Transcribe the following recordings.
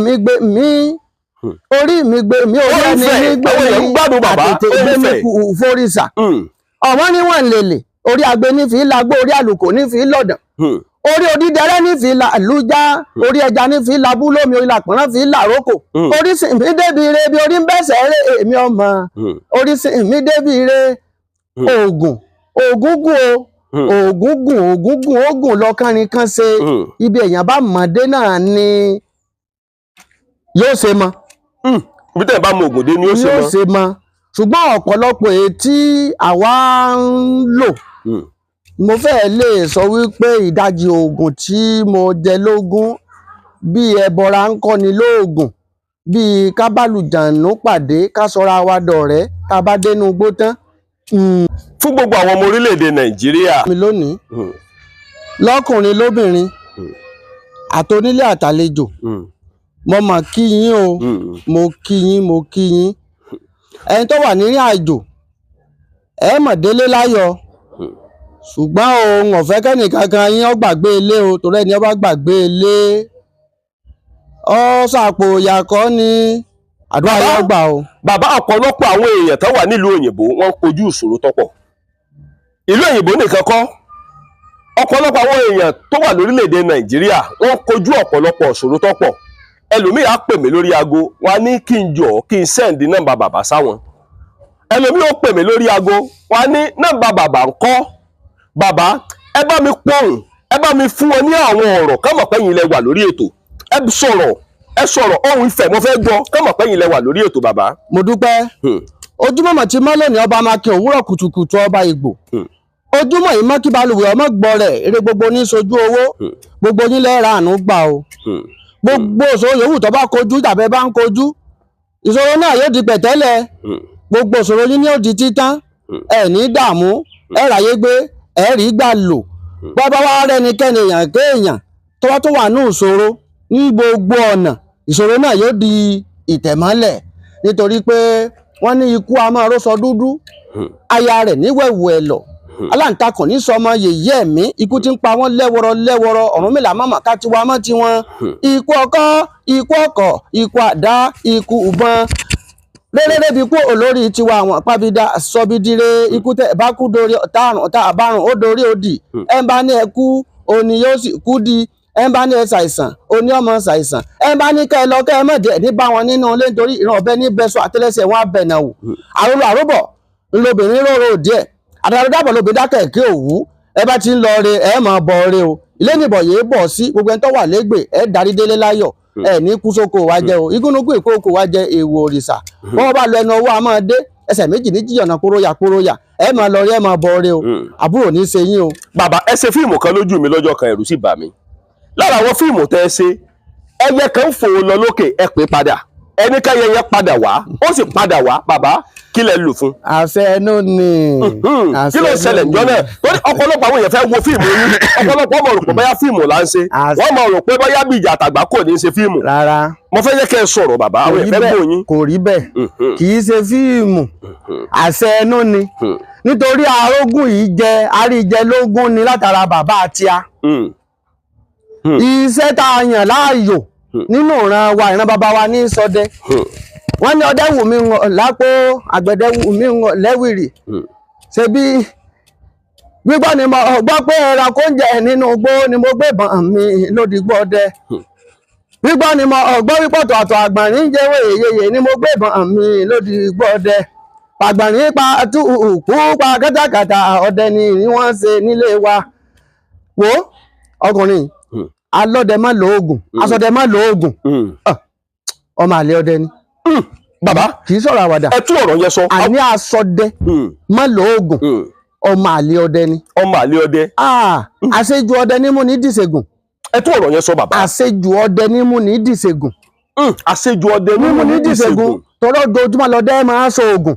Mi gbé mi, orí mi gbé mi, orí Ó ń ẹni fẹ̀, mi gbé àwọn èèyàn mi, ń gbádùn bàbá, àtètè ó ń gbé mi fẹ̀. kú fóríṣà. Ọ̀wọ́n níwọ̀n lèlè, orí agbe nífi lágbó, orí àlùkò nífi lọ̀dàn, orí odídẹrẹ́ nífi làlújá, orí ẹja nífi labú lómi, orí làpọ̀nrán fi làrókò. Orí sì mí débi ire, bí orí ń bẹ̀sẹ̀ ré èmi ọmọ. Orí sì mí débi ire. Oògùn, oògùn gùn o. Oògùn gùn, oògùn gùn, oògùn lọ́kànrin kan ṣe. Ibi èèyàn bá mọ̀dé náà ni yóò ṣe mọ́. Ibi tẹ́ ẹ bá mọ ògùn dé ni ó ṣe yóò mọ́. ṣe mọ́. Ṣùgbọ́n ọ̀pọ̀lọpọ̀ èyí tí àwa ń lò, mo fẹ́ lè sọ wípé ìdajì oògùn tí mo jẹ lógún, bíi ẹbọra ń kọ́ni lóògùn, bíi kábàlùjànú pàdé, ká sọra wa dọ̀rẹ́, tá a bá dénú igbó tán. Fún gbogbo àwọn ọmọ orílẹ̀-èdè Nàìjíríà. Mi lónìí, lọ́kùnrin lóbìnrin, àtonílé àtàlejò, mo mà kí yín o. Mo kí yín, mo kí yín. Ẹni tó wà nírìn àjò, ẹ mọ̀ délé láyọ̀. Ṣùgbọ́n òun ọ̀fẹ́ kẹ́nìkankan yín ó gbàgbé ilé o, torí ẹni ó bá gbàgbé ilé, ọ ṣàpò ìyàkọ́ ni àdúrà yóò gbà o. Bàbá, ọ̀pọ̀lọpọ̀ àwọn èèyàn tó wà nílùú òyìnbó, wọ́n ń kojú ìṣòro tó pọ̀. Ìlú òyìnbó nìkan kọ́, ọ̀pọ̀lọpọ̀ àwọn èèyàn tó wà lórílẹ̀‐èdè Nàìjíríà, wọ́n kojú ọ̀pọ̀lọpọ̀ ìṣòro tó pọ̀. Ẹlòmíì á pè mí lórí aago, wọn á ní kí n jọ̀ọ́, kí n send nọ́mbà bàbá sáwọn. Ẹlòmíì ó pè mí lórí aago, wọn á ní nọ́mbà bàbá ńkọ́? Bàbá, ẹ bá mi pohùn, ẹ bá mi fún wọn ní àwọn ọ̀rọ̀ kọ́mọ̀ pẹ́yìn lẹ wà lórí ètò. Ẹ sọ̀rọ̀, ẹ sọ̀rọ̀, ohun ìfẹ́ mo fẹ́ gbọ́, kọ́mọ̀ pẹ́yìn lẹ wà lórí ètò, bàbá. Mo dúpẹ́. Ojúmọ́ mọ̀ tí mọ́ lónìí, ọba máa kí òwúrọ̀ kùtùkùtù, ọba ìgbò. Ojúmọ́ yìí mọ́ kí balùwẹ̀ ọmọ gbọ́ rẹ̀ eré gbogbo ní sojú owó. Gbogbo yín lẹ́ẹ̀ra àánú gbà o. Gbogbo ìṣòro yòówù tó bá kojú tàbí ẹ bá ń kojú, ìṣòro náà yóò di pẹ̀tẹ́lẹ̀. Gbogbo ìṣòro yín ní ó di títán. Ẹ ní dààmú, ẹ ráyé gbé, ẹ rí gbà lò. Bàbá wa rẹnikẹ́ni, èèyàn kéèyàn tó bá tó wà ní ìṣòro ní gbogbo ọ̀nà, ìṣòro náà yóò di ìtẹ̀mọ́lẹ̀, nítorí pé wọ́n ní ikú a máa rósọ dúdú, aya rẹ̀ níwẹ̀wù ẹ̀lọ̀, aláǹtakùn ní sọmọ yèyé ẹ̀mí. Ikú tí ń pa wọ́n lẹ́wọ̀rọ̀ lẹ́wọ̀rọ̀, Ọ̀rúnmìlà mọ̀mọ́ ká tiwa mọ́ tiwọn. Ikú ọkọ́, ikú ọkọ̀, ikú àdá, ikú ìbọn réréré bí kú olórí tiwa, àwọn pàbídà sọbídìrẹ. Ikú tẹ bá kú dorí ọ̀tá, àrùn ọ̀tá àbárùn ó dorí òdì. Ẹ bá ní ẹ kú òní yóò sì kú di. Ẹ bá ní ẹ ṣàìsàn òní ọmọ ṣàìsàn. Ẹ bá ní kẹ ẹ lọ, kẹ ẹ mọ̀ díẹ̀ ní bá wọn nínú ilé, nítorí ìran ọ̀bẹ ní bẹ́sọ̀, àtẹ́lẹsẹ̀ wọn abẹ̀nà wò. Àròlọ àròbọ̀ ńlọbìnrin róró díẹ̀, àdàrúdàbọ̀ lóbìnrin dákẹ́ kí òwú. Ẹ bá ti ń lọ re, ẹ máa bọ̀ re o. Ilé nìbọ̀ yìí bọ̀ sí gbogbo ẹni tó wà lẹ́gbẹ̀ẹ́, ẹ darí délé láyọ̀. Ẹ ní kú sóko wa jẹ o. Igúnnugún ìkókò wa jẹ èèwọ̀ òrìṣà. Wọ́n bá lọ ẹnu ọwọ́, a máa dé ẹsẹ̀ méjì ní jíyànà kóróyà kóróyà. Ẹ máa lọ rí, ẹ máa bọ̀ re o. Àbúrò ní í ṣe yín o. Bàbá, ẹ ṣe fíìmù kan lójú mi lọ́jọ́ kan, ẹ̀rù sì bà mí. Lára àwọn fíìmù tẹ́ ẹ ṣe, ẹyẹ kan ń fò lọ lókè, ẹ pè padà, ẹni ká ẹyẹ yẹn padà wá, ó sì padà wá. Bàbá, kí lẹ lò fún? Àṣẹ ẹnu ni. Kí ló ṣẹlẹ̀ ǹjọ́ náà? Torí ọ̀pọ̀lọpọ̀ àwọn èèyàn fẹ́ wo fíìmù yín. Ọ̀pọ̀lọpọ̀ mọ̀ rò pé bóyá fíìmù là ń ṣe. Wọ́n mọ̀ rò pé bóyá bí ìjà àtàgbà kò ní í ṣe fíìmù. Rárá. Mo fẹ́ jẹ́ kẹ́ ẹ sọ̀rọ̀, bàbá, àwọn èèyàn fẹ́ gbọ́ yín. Kò rí bẹ́ẹ̀. Kì í ṣe fíìmù, àṣẹ ẹnu ni, nítorí arógùn yìí jẹ àríjẹ lógún ni látara bàbá àti a. Iṣẹ́ tá a yàn láàyò nínú ìran wa, ìran bàbá wa ní ṣọdẹ. Wọ́n ní ọdẹ wù mí ń lápò, àgbẹ̀dẹ wù mí ń lẹ́wìrì. Ṣebí gbígbọ́ ni mo gbọ́ pé ẹranko ń jẹ nínú igbó ni mo gbé ìbọn mi lódìgbò ọdẹ. Gbígbọ́ ni mo gbọ́ wípé ọ̀tọ̀ àgbọ̀nrín ń jẹ́wọ́ èyeyè ni mo gbé ìbọn mi lódìgbò ọdẹ. Àgbọ̀nrín pa túùkú pa kátàkátà, ọdẹ ni wọ́n ṣe nílé wa. Wo ọkùnrin, alọ́dẹ má lo oògùn, asọdẹ má lo oògùn, ọmọ àlè ọdẹ ni. Bàbá, Kì í sọ̀rọ̀ àwàdà. ẹ tú ọ̀rọ̀ yẹn sọ. Àní asọdẹ má lo oògùn, ọmọ àlè ọdẹ ni. Ọmọ àlè ọdẹ. Ah, àṣejù ọdẹ nímú ní dìṣègùn. Ẹ tú ọ̀rọ̀ yẹn sọ, bàbá. Àṣejù ọdẹ nímú ní dìṣègùn. Àṣejù ọdẹ mímú ní dìṣègùn, tọrọ ojoojúmọ́ lọdẹ máa ń sọ oògùn.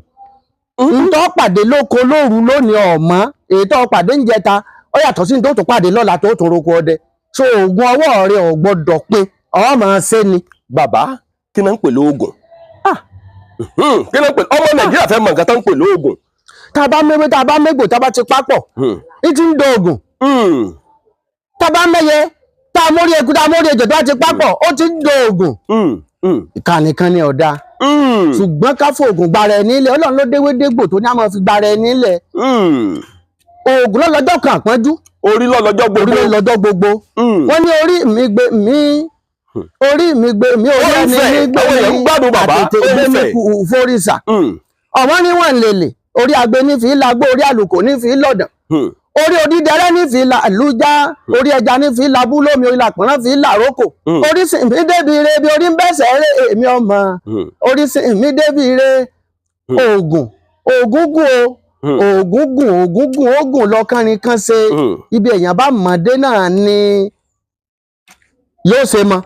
Ntọ́ pàdé lóko lóru lónìí ọ̀mọ́, èyí tó pàdé ń jẹta ó yàtọ̀ sí ní tó tún pàdé lọ́la tó tún roko ọdẹ. So oògùn ọwọ́ rẹ ò gbọ́dọ̀ pé ọ̀ máa ṣe ni. Bàbá, kí náà ń pè lóògùn? Ah. Kí náà ń pè? Ọmọ Nàìjíríà fẹ́ mọ nǹkan tó ń pè lóògùn. Tá a bá méwé, tá a bá mégbò, tá a bá ti pápọ̀, ní ti ń do oògùn. Tá a bá mẹ́yẹ, Tá a mórí eku, tá a mórí ejò, tó a ti papọ̀, ó ti ń do oògùn. Ìkànnì kan ni ọ̀dà, ṣùgbọ́n ká fo oògùn gbara ẹni nílẹ̀, Ọlọ́run ló déwé dégbò tó ní a máa fi gbara ẹni nílẹ̀. Oògùn lọ́lọ́jọ́ kan àpọ́njú. Orí lọ́lọ́jọ́ Orí gbogbo. lọ́jọ́ gbogbo. Wọ́n ní orí mi gbé mi, orí mi gbé mi, orí Ó ń ẹni fẹ̀, mi gbé àwọn èèyàn mi, ń gbádùn bàbá, àtètè ó ń gbé mi fẹ̀. kú fóríṣà. Ọ̀wọ́n ní wọ́n lèlè orí agbe ní fi lagbó, orí àlùkò ní fi lọ̀dàn, orí odídẹrẹ́ ní fi làlújá, orí ẹja ní fi labú lómi, orí làpọ̀nrán fi làrókò. Orí sì mí débi ire bí orí ń bẹ̀sẹ̀ ré èmi ọmọ. Orí sì mí débi ire. Oògùn, oògùn gùn o, oògùn gùn, oògùn gùn, oògùn lọ́kànrin kan ṣe. Ibi èèyàn bá mọ̀dé náà ni yóò ṣe mọ́.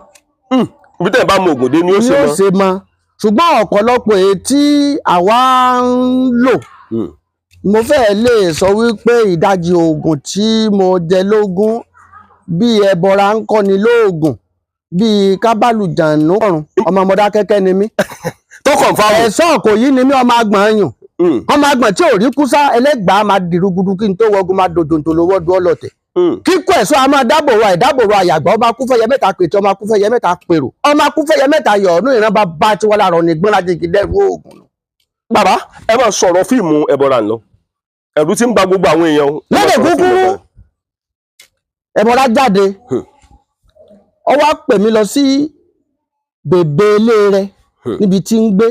Ibi tẹ́ ẹ̀ bá mọ ògùn dé ni ó ṣe Yóò mọ́. ṣe mọ́. Ṣùgbọ́n ọ̀pọ̀lọpọ̀ èyí tí àwa ń lò, mo fẹ́ lè sọ wípé ìdajì oògùn tí mo jẹ lógún, bíi ẹbọra ń kọ́ni lóògùn, bíi kábàlùjànú ọ̀run, ọmọ Mọdákẹ́kẹ́ ni mí. Tó kọ̀ǹfàmù. Ẹ̀sán kò yí ni mí, ọmọ agbọ̀n yùn, ọmọ agbọ̀n tí ò rí kúsá ẹlẹ́gbàá máa dìrúgudu kí n tó wọgun, máa dòdòǹtò lówó du ọlọ́tẹ̀. Kíkọ́ ẹ̀sọ́ a máa dábòrò àìdábòrò àyàgbá, ọmọ akúfẹ́yẹ mẹ́ta pètè, ọmọ akúfẹ́yẹ mẹ́ta pèrò, ọmọ akúfẹ́yẹ mẹ́ta yọ̀ọ̀nù, ìran bá bá tí wọ́n lára ọ̀nì gbọ́nra jìgì dẹ́rù oògùn. Bàbá, ẹ máa sọ̀rọ̀ fíìmù ẹbọra ń lọ, ẹ̀rù ti ń ba gbogbo àwọn èèyàn o. Ẹ máa Lédè sọ̀rọ̀ fíìmù kúkúrú, Ẹbọra. Ẹbọra jáde, ó wá pè mí lọ sí bèbè ilé rẹ̀ níbi tí ń gbé,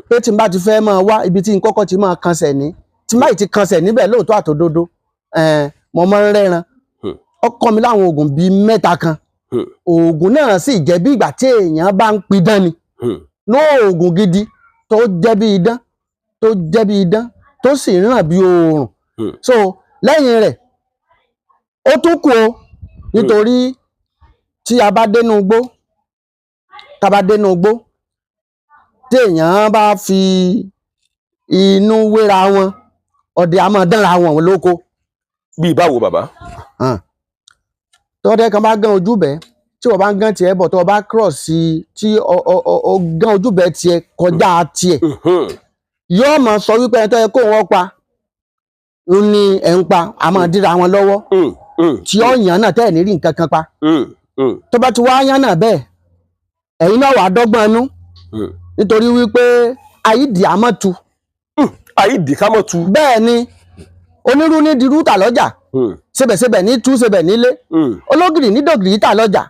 pé tí n bá ti fẹ́ máa wá ibi tí n kọ́kọ́ ti máa kansẹ̀ ní, tí má ti kansẹ̀ níbẹ̀ lóòótọ́ àtòdodo, mo máa ń rẹ́ran. Ó kọ́ mi láwọn oògùn bíi mẹ́ta kan. Oògùn náà sì jẹ́ bí ìgbà tí èèyàn bá ń pidán ni. Ní oògùn gidi tó jẹ́ bí idán, tó jẹ́ bí idán, tó sì ń ràn bí oòrùn. So lẹ́yìn rẹ̀ ó tún kù o, nítorí tí a bá dénú igbó, tá a bá dénú igbó, tí èèyàn bá fi inú wéra wọn, ọdẹ a máa dánra wọn lóko. Bíi báwo, bàbá? Tọ́dẹ kan bá gán ojúbẹ, tí wọ́n bá ń gán tiẹ̀ bọ̀, tó o bá cross sí, tí o gán ojúbẹ tiẹ̀ kọjá tiẹ̀, yóò máa sọ wípé ẹni tó yẹ kó wọn pa ń ní ẹ̀ ń pa, a máa díra wọn lọ́wọ́, tí ó yàn náà tẹ́ ẹ̀ ní rí nǹkan kan pa. Tó bá ti wá yán náà bẹ́ẹ̀, ẹ̀yin náà wàá dọ́gbọ́n inú, nítorí wípé ayídì àmọ́ tu. Àyídì ká mọ̀ tu. Bẹ́ẹ̀ ni, onírú ní dirú tà lọ́jà, ṣebẹ̀ṣebẹ̀ ní tú ṣebẹ̀ nílé, ológìrì ní dògìrì tà lọ́jà,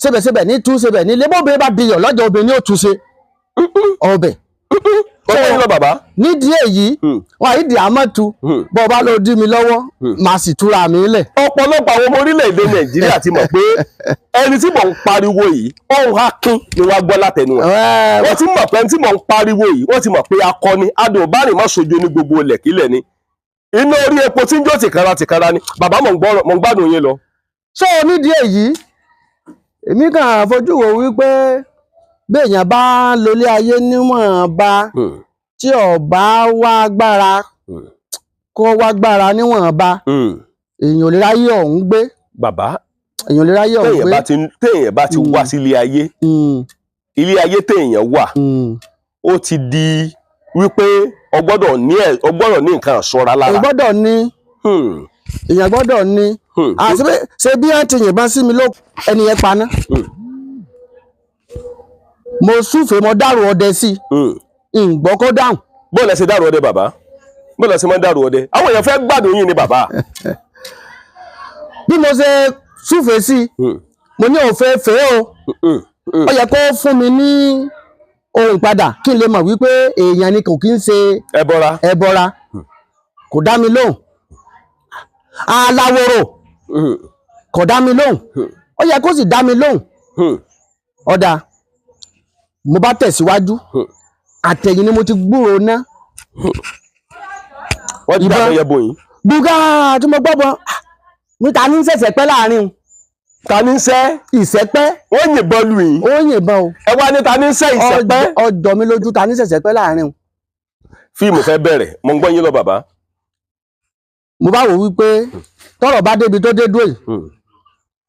ṣebẹ̀ṣebẹ̀ ní tú ṣebẹ̀ nílé, bóbìnrin bá diyọ̀ lọ́jà, obìnrin ó tú ṣe ọbẹ̀. Ọgbọ́n yín lọ, bàbá. Nídìí èyí, wọn àyídì àmọ́ tu. Bọ́ ọ bá lọ dí mi lọ́wọ́, màá sì túra mi lẹ̀. Ọ̀pọ̀lọpọ̀ àwọn ọmọ orílẹ̀-èdè Nàìjíríà ti mọ̀ pé ẹni tí mò ń pariwo yìí, ọ̀hún akin ni wàá gbọ́ látẹnu ẹ̀. Wọ́n ti mọ̀ pé ẹni tí mò ń pariwo yìí, wọ́n ti mọ̀ pé akọni adùn bá rìn má sojo ní gbogbo ilẹ̀kílẹ̀ ni iná orí epo tí ń jó tìkanra tìkanra ni. Bàbá, mò ń gbọ́, mò ń gbádùn yín lọ. So nídìí èyí, èmi kàn fojú wo wípé béèyàn bá ń lólé ayé níwọ̀nba, tí ó bá wá agbára, kó wá gbára níwọ̀nba, èèyàn ò lè ráyè ọ̀hún gbé. Bàbá, Èèyàn ò lè ráyè ọ̀hún téèyàn gbé. bá ti téèyàn bá ti wá sílé ayé, ilé ayé téèyàn wà, ó ti di wípé o gbọ́dọ̀ ní ẹ, o gbọ́dọ̀ ní nǹkan ìṣọ́ra Èèyàn lára. gbọ́dọ̀ ní, èèyàn gbọ́dọ̀ ní. Àti pé ṣe bí wọ́n ti yìnbọn sí mi ló, ẹni yẹn paná. Mo súfèé, mo dárò ọdẹ sí i, ǹgbọ́ kó dáhùn. Bóòlù ẹ ṣe dárò ọdẹ, bàbá? Bóòlù ẹ ṣe máa ń dárò ọdẹ? Àwọn èèyàn fẹ́ gbádùn yín ni, bàbá. Bí mo ṣe súfèé sí i, mo ní òfé fèé o. Ó yẹ kó fún mi ní ohun padà kí n lè mọ̀ wípé èèyàn ni, kò kí ń ṣe Ẹ bọra. Ẹbọra. Kò dá mi lóhùn. Aláwòrò, kò dá mi lóhùn. Ó yẹ kó sì dá mi lóhùn. Ọ̀dà, mo bá tẹ̀síwájú. Àtẹ̀yìn ni mo ti gbúròó ná. Wọ́n ti Ìbọn. dàgbọ́ yẹ bóyin. Gbúgá tí mo gbọ́ bọ́ mi, ta ní sẹ̀sẹ̀ pẹ́ láàrin o. Ta ní sẹ́? Ìsẹ́pẹ́. Wọ́n yìnbọn lù yín. Ó yìnbọn o. Ẹ wá ní ta ní sẹ́ ìsẹ́pẹ́. Ọjọ́ mi lójú, ta ní sẹ̀sẹ̀ pẹ́ láàrin o. Fíìmù fẹ́ bẹ̀rẹ̀, mo ń gbọ́ yín lọ, bàbá. Mo bá wò wípé tọ́rọ̀ bá débi tó dé dúró yìí,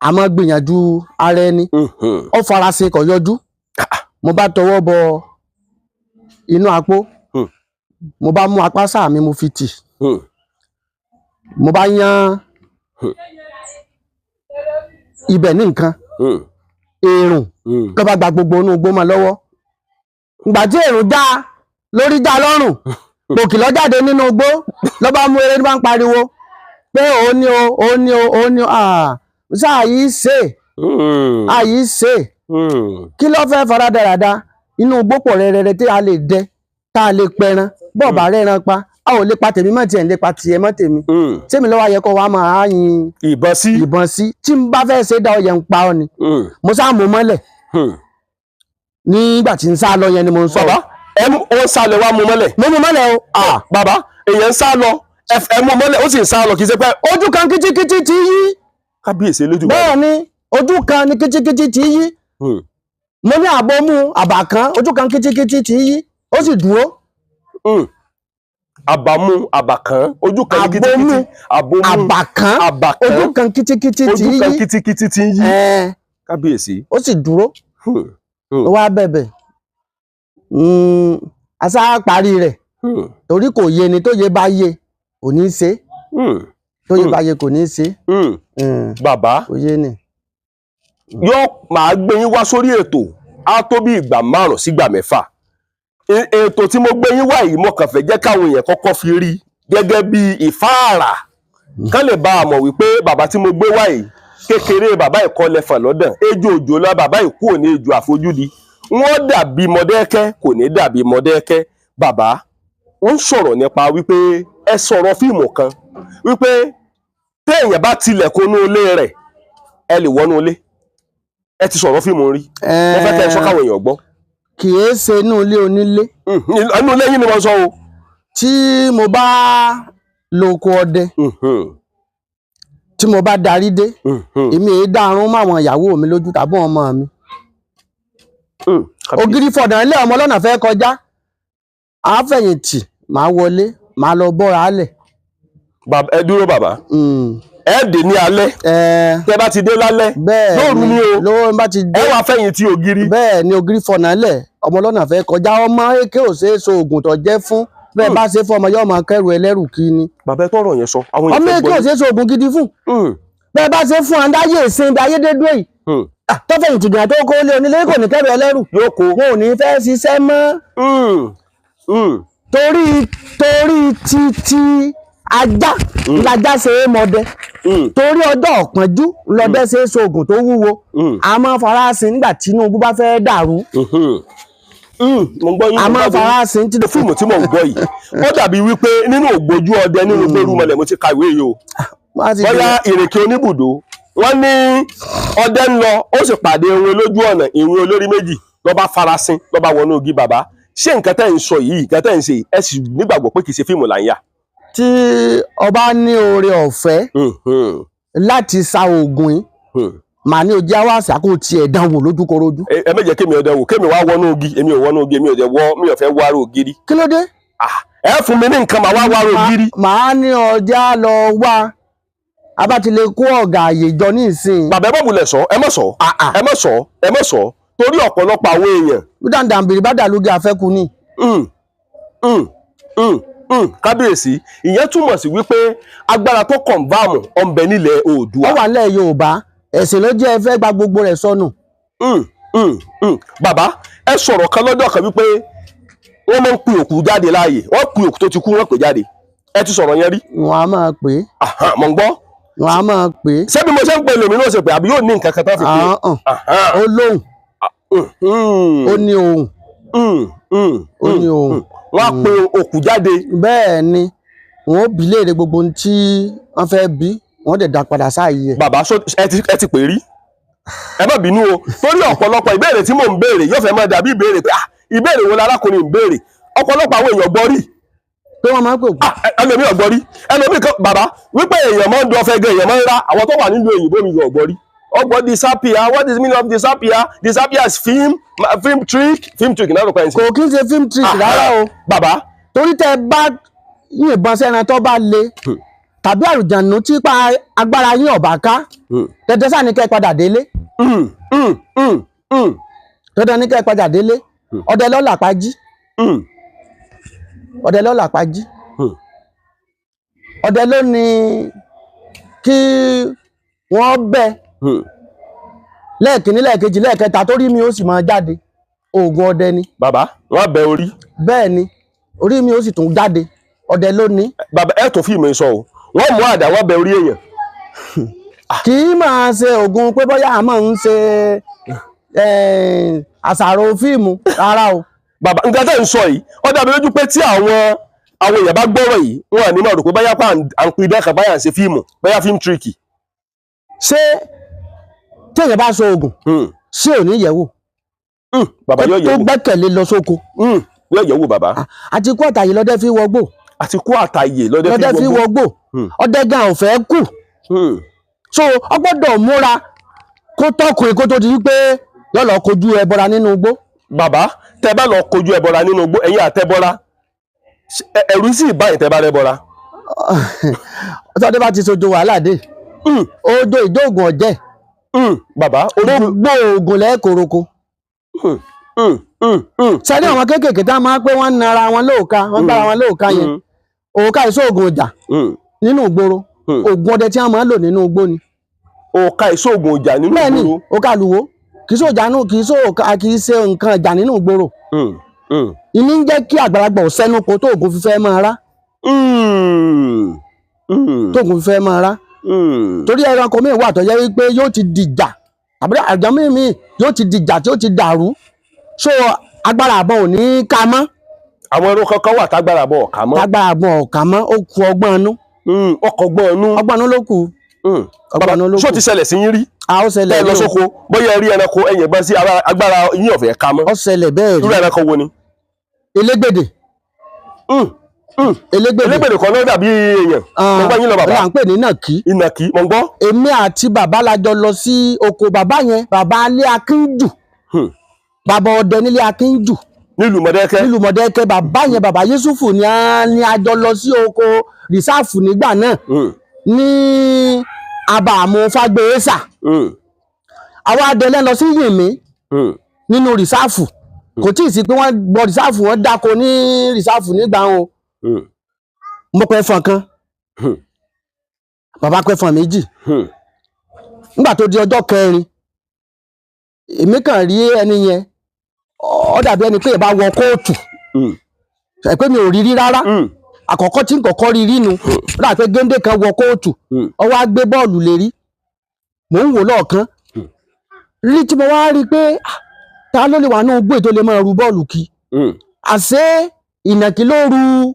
àmọ́ gbìyànjú ara ẹni. Ó farasin, kò yọjú. Mo bá tọwọ́ bọ inú apó. Mo bá mú apá sáà mi, mo fi tì. Mo bá yán ibẹ̀ ní nǹkan. Èrùn ló bá gba gbogbo inú igbó mọ́ lọ́wọ́. Ìgbà tí èrùn já lórí já lọ́rùn, pòkì ló jáde nínú igbó, ló bá mú eré ní bá ń pariwo pé òun ni o, òun ni o, òun ni o. Sáà yìí ṣe àyí ṣe kí ló fẹ́ fara dáradára inú igbó pọ̀ rẹ̀rẹ̀rẹ̀ tí a lè dẹ, tá a lè pẹran. Bọ́ọ̀bà rẹ̀ran pa, a ò lè pa tèmi mọ́ tiẹ̀, ń lè pa tiẹ̀ mọ́ tèmi. Tèmi lọ́wọ́ ayẹ kọ́ wa máa yin ìbọn sí. Ìbọn sí tí n bá fẹ́ ṣe dá ọyẹ ń pa ọ ni. Mo sá mú mọ́lẹ̀ nígbà tí n sá lọ yẹn ni mo ń sọ. Bàbá, ẹ mú ó ń sá lọ, wá mú mọ́lẹ̀. Mo mú mọ́lẹ̀ o. Bàbá, èèyàn ń sá lọ, ẹ mú mọ́lẹ̀, ó sì ń sá lọ, kì í ṣe pé. Ojú kan kítíkítí ti yí. Kábíyèsí Elédùmarè. Bẹ́ẹ̀ ni, ojú kan ni kítíkítí ti yí. Mo ní àbọ̀ mú àbà kan, ojú kan kítíkítí ti yí, ó sì dúró. Àbàmú àbàkán, ojú kan ní kítíkítí. Àbomú. Àbomú àbà kan, àbàkán, ojú kan kítíkítí ti ojú kan yí. kítíkítí ti ń yí. Ẹ̀ẹ́n, Kábíyèsí. ó sì dúró. Ó wá bẹ̀bẹ̀, àṣà parí rẹ̀ torí kò yé ni. Tó yé bá yé kò ní í ṣe, tó yé bá yé kò ní í ṣe. Bàbá, Kò yé ni. Yóò máa gbé yín wá sórí ètò á tó bí ìgbà 5 sígbà 6. Ètò tí mo gbé yín wá yìí, mo kàn fẹ́ jẹ́ káwọn èèyàn kọ́kọ́ fi rí gẹ́gẹ́ bí ìfáàrà, kán lè bá a mọ̀ wípé bàbá tí mo gbé wá yìí, kékeré bàbá ìkọlẹ̀ fàn lọ́dàn ejò òjò lọ, bàbá ìkú ò ní ejò àfojúdi, wọ́n dàbí Mọ̀dẹ́kẹ́, kò ní dàbí Mọ̀dẹ́kẹ́. Bàbá, wọ́n ń sọ̀rọ̀ nípa wípé ẹ sọ̀rọ̀ fíìmù kan wípé téèyàn bá tilẹ̀kùn inú ilé rẹ̀, ẹ lè wọnú ilé. Ẹ ti sọ̀rọ̀ fíìmù rí, mo fẹ́ kẹ́ ẹ sọ káwọn èèyàn gbọ́. Kì í ṣe inú ilé onílé. Inú ilé yín ni wọ́n sọ o. Tí mo bá lóko ọdẹ, tí mo bá darí dé, èmi èé dárún máwọn ìyàwó mi lójú tàbí ọmọ mi. Ògiri fọ̀dàn ilé ọmọ lọ́nà fẹ́ kọjá, àáfẹ̀yìntì máa wọlé, máa lọ bọ́ra álẹ̀. Bàbá, ẹ dúró, bàbá. Ẹ dé ní alẹ́? Tẹ bá ti dé lálẹ́? Bẹ́ẹ̀. Lóru ni o? Lóru bá ti Ẹ dé. wá fẹ̀yìntì ògiri? Bẹ́ẹ̀ ni, ògiri fọ̀nà lẹ̀, ọmọ lọ́nà fẹ́ kọjá. Ọmọ èké ò ṣeé so oògùn tó jẹ́ fún bẹ́ẹ̀ bá ṣe fún ọmọ, yóò máa kẹ́rù ẹlẹ́rù kí ni. Bàbá, ẹ tọrọ yẹn sọ àwọn Ọmọ èèyàn èké fẹ́ ò gbọ́. ṣeé so oògùn gidi fún bẹ́ẹ̀ bá ṣe fún andáyé ìsìn bí ayédèdú yìí. Ah, tó fẹ̀yìntì gbìyànjú tó kó lé onílé, kò ní kẹ́rù ẹlẹ́rù. Yóò kó. Wọn ò ní fẹ́ ṣiṣẹ́ mọ́. Torí títí ajá lajá ṣe é mọdẹ, torí ọjọ́ ọ̀pọ̀njú lọdẹ ṣe é so oògùn tó wúwo. A máa farasin nígbà Tinubu bá fẹ́ dàrú. Mo ń gbọ́ yín. A Mo ń máa gbádùn yín. farasin tí Fíìmù tí mò ń gbọ́ yìí, ó dàbí wípé nínú ògbójú ọdẹ nínú gbórúmọlẹ̀ mo ti ka ìwé yìí o. Wọ́n á ti Bóyá ìrèké oníbùdó, wọ́n ní ọdẹ ń lọ, ó sì pàdé ìwé lójú ọ̀nà, ìwé olórí méjì, ló bá farasin, ló bá wọnú igi. Bàbá, ṣé nǹkan tẹ́ ń sọ yìí, nǹkan tẹ́ ń ṣe yìí, ẹ sì nígbàgbọ́ pé kì í ṣe fíìmù là ń yà? Tí ọba ní oore ọ̀fẹ́ láti sa oògùn yìí, màá ní ojú àwọn àṣà kò tiẹ̀ dánwò lójúkorojú. Ẹ má jẹ́ kémi ọdẹ wò, kémi wá wọnú igi. Èmi ò wọnú igi, èmi ò jẹ́ wọ, mi ò fẹ́ wọ ara ògiri. Kí ló dé? Ah, ẹ fún mi ní nǹkan, màá wá wọ ara ògiri. Màá ní ọjà lọ wá, a bá ti lè kó ọ̀gá àyè jọ ní ìsìn. Bàbá, ẹ má wulẹ̀ sọ, ẹ má sọ, ẹ má sọ, ẹ má sọ, torí ọ̀pọ̀lọpọ̀ àwọn èèyàn. Dàndànbìrì bá dàlúgẹ àfẹ́kù ni. Kábíyèsí, ìyẹn túmọ̀ sí wípé agbára tó kọ̀ǹbáàmù ọ̀nbẹ nílẹ̀ Oòduà. Ó wà nílẹ̀ Yorùbá, ẹ̀sìn ló jẹ́ ẹ fẹ́ gba gbogbo rẹ̀ sọnù. Bàbá, ẹ sọ̀rọ̀ kan lọ́jọ́ kan wípé wọ́n máa ń pe òkú jáde láàyè, wọ́n pe òkú tó ti kú, wọ́n pè jáde. Ẹ ti sọ̀rọ̀ yẹn rí. Wọn a máa pè é. Ahan, mọ̀ ń gbọ́. Wọn a máa pè é. Ṣé bí mo ṣe ń pe lèmi náà ṣe pé, àbí yóò ní nǹkan kan tó fi pè é? Àhàn. Ó lóhùn. Ó ní ohùn. Ó ní ohùn. Wọ́n á pe òkú jáde. Bẹ́ẹ̀ ni, wọn ó bi léèrè gbogbo ohun tí wọ́n fẹ́ bí, wọ́n dẹ̀ dá padà sáàyè ẹ̀. Bàbá, ẹ ti pè rí? Ẹ má bínú o, torí ọ̀pọ̀lọpọ̀ ìbéèrè tí mò ń béèrè yóò fẹ́ máa dàbí ìbéèrè pé, ah, ìbéèrè wo larákùnrin ń béèrè? Ọ̀pọ̀lọpọ̀ àwọn èèyàn gbọ́ rí. Pé wọ́n máa ń pè òkú. Ah, ẹlòmíì ọ̀gbọ́ rí, ẹlòmíì kan. Bàbá, wípé èèyàn máa ń dọ̀fẹ́ gan, èèyàn máa ń rá, àwọn tó wà nílùú òyìnbó mi ọ̀gbọ́ rí. Ọgbọ́n disappear, what is the meaning of disappear? Disappear is film, film trick, film trick náà ló pẹ́ ń sìn. Kò kí n ṣe film trick rárá o. Bàbá. Torí tẹ bá yìnbọn sẹ́ran tó bá le tàbí àrùjànnú tí pa agbára yín ọ̀bà ká, dandan sáà ní kẹ́ ẹ padà délé. Dandan ní kẹ́ ẹ padà délé. Ọdẹ lọ́là pají. Ọdẹ lọ́là pají. Ọdẹ ló ní kí wọ́n bẹ. Lẹ́ẹ̀kínní, lẹ́ẹ̀kejì, lẹ́ẹ̀kẹta, tó rí mi ó sì máa jáde. Oògùn ọdẹ ni. Bàbá, wọ́n bẹ orí. Bẹ́ẹ̀ ni, orí mi ó sì tún jáde. Ọdẹ ló ní. Bàbá, ẹ tó fíìmù sọ o, wọ́n mú àdá, wọ́n bẹ orí èèyàn. Kì í máa ṣe oògùn pé bóyá a máa ń ṣe àṣàrò fíìmù rárá o. Bàbá, nǹkan tẹ́ ń sọ yìí, ó dá mi lójú pé tí àwọn èèyàn bá gbọ́rọ̀ yìí, wọn à ní máa rò pé báyà pa à ń pin dẹ́ka, báyà ń ṣe fíìmù, báyà fíìmù tíríkì. Ṣé téèyàn bá ṣe oògùn, ṣé ò ní yẹ̀wò? Bàbá, yóò tó yẹ̀wò. Gbẹ́kẹ̀lé lọ sóko. Yóò yẹ̀wò, bàbá. Àti kú àtàyè lọ́dẹ fi wọgbó. Àti kú àtàyè lọ́dẹ Lọ́dẹ fi fi wọgbó. wọgbó. Ọdẹ gan ò fẹ́ kú, so ọ gbọ́dọ̀ múra kó tọkùnrin kó tó di wípé yóò lọ kojú ẹbọra nínú igbó. Bàbá, tẹ bá lọ kojú ẹbọra nínú igbó, ẹ̀yin àtẹbọra, ẹ̀rù sì báyìí tẹ bá rẹbọra? Tọ́dẹ bá ti sojo wàhálà dé, ojo ìdóògùn ọ̀jẹ̀. Bàbá, ojú. Gbogbo oògùn lẹ́ẹ̀kọ̀rọ̀kọ̀. Sẹ́ni àwọn kéékèèké tá a máa pé wọ́n ń nara wọn lóòka, wọ́n gbára wọn lóòka yẹn, òòka ìṣòògùn ọjà nínú ìgboro. Oògùn ọdẹ tí wọ́n máa ń lò nínú igbó ni. Òòka ìṣòògùn ìjà nínú Bẹ́ẹ̀ni. ìgboro. Òòka àlùwò kì í ṣòjà nù, kì í ṣòòka, kì í ṣe nǹkan ìjà nínú ìgboro. Ìní ń jẹ́ kí àgbàlagbà ò sẹ́nu kó tó oògùn fífẹ́ máa rá, tó oògùn fífẹ́ máa rá, torí ẹranko míì wà tó jẹ́ wípé yóò ti dìjà, àbí àjọ míì yóò ti dìjà tí ó ti dàrú, so agbára àbọ̀ ò ní ká mọ́. Àwọn ẹranko kan wà tágbára bọ̀ ọ̀ka mọ́. Tágbára àbọ̀ ò ká mọ́, ó ku ọgbọ́n inú. Ọkọ̀ gbọ́n inú. Ọgbọ́n inú ló kù. Ọgbọ́n inú ló Ṣó kù. ti ṣẹlẹ̀ sí yín rí? A ó ṣẹlẹ̀ Tẹ́ ẹ lọ rí o. sóko, bóyá ẹ rí ẹranko, ẹ̀yìn bá sí agbára yín ọ̀fẹ́ ká mọ́. Ó ṣẹlẹ̀ bẹ́ẹ̀ Irú rí. ẹranko wo ni? Elégbèdè. Elégbèdè. Elégbèdè kan ló dàbí èèyàn. Mo gbọ́ yín lọ, bàbá. Là ń pè ní nàkí. Ìnàkí, mo gbọ́. Èmi àti bàbá la jọ lọ sí oko bàbá yẹn, bàbá alé Akínjù, bàbá ọdẹ nílé Akínjù. Nílùú Mọ̀dẹ́kẹ́. Nílùú Mọ̀dẹ́kẹ́. Bàbá yẹn, bàbá Yẹ́sùfù ni a jọ lọ sí oko rìsáàfù nígbà náà ní abàmù Fágbèésà. Àwọn adẹlẹ lọ sí Yìnmí nínú rìsáàfù. Kò tí ì sí pé wọ́n gbọ́ rìsáàfù, wọ́n dáko ní rìsáàfù nígbà wọn. Mo pẹ́ fọn kan, bàbá pẹ́ fọn méjì. Nígbà tó di ọjọ́ kẹrin, èmi kàn rí ẹni yẹn, ó dàbí ẹni pé ìbá wọ kóòtù. Ẹ pé mi ò rí rí rárá. Àkọ́kọ́ tí n kọ́kọ́ rí rí nu, ó dàbí pé géńdé kan wọ kóòtù. Ó wá gbé bọ́ọ̀lù lérí, mò ń wò lọ́ọ̀kan. Rí tí mo wá rí i pé, ah, ta ló lè wà ní ogbó tó lè máa ru bọ́ọ̀lù kí? Àṣé ìnàkí ló ru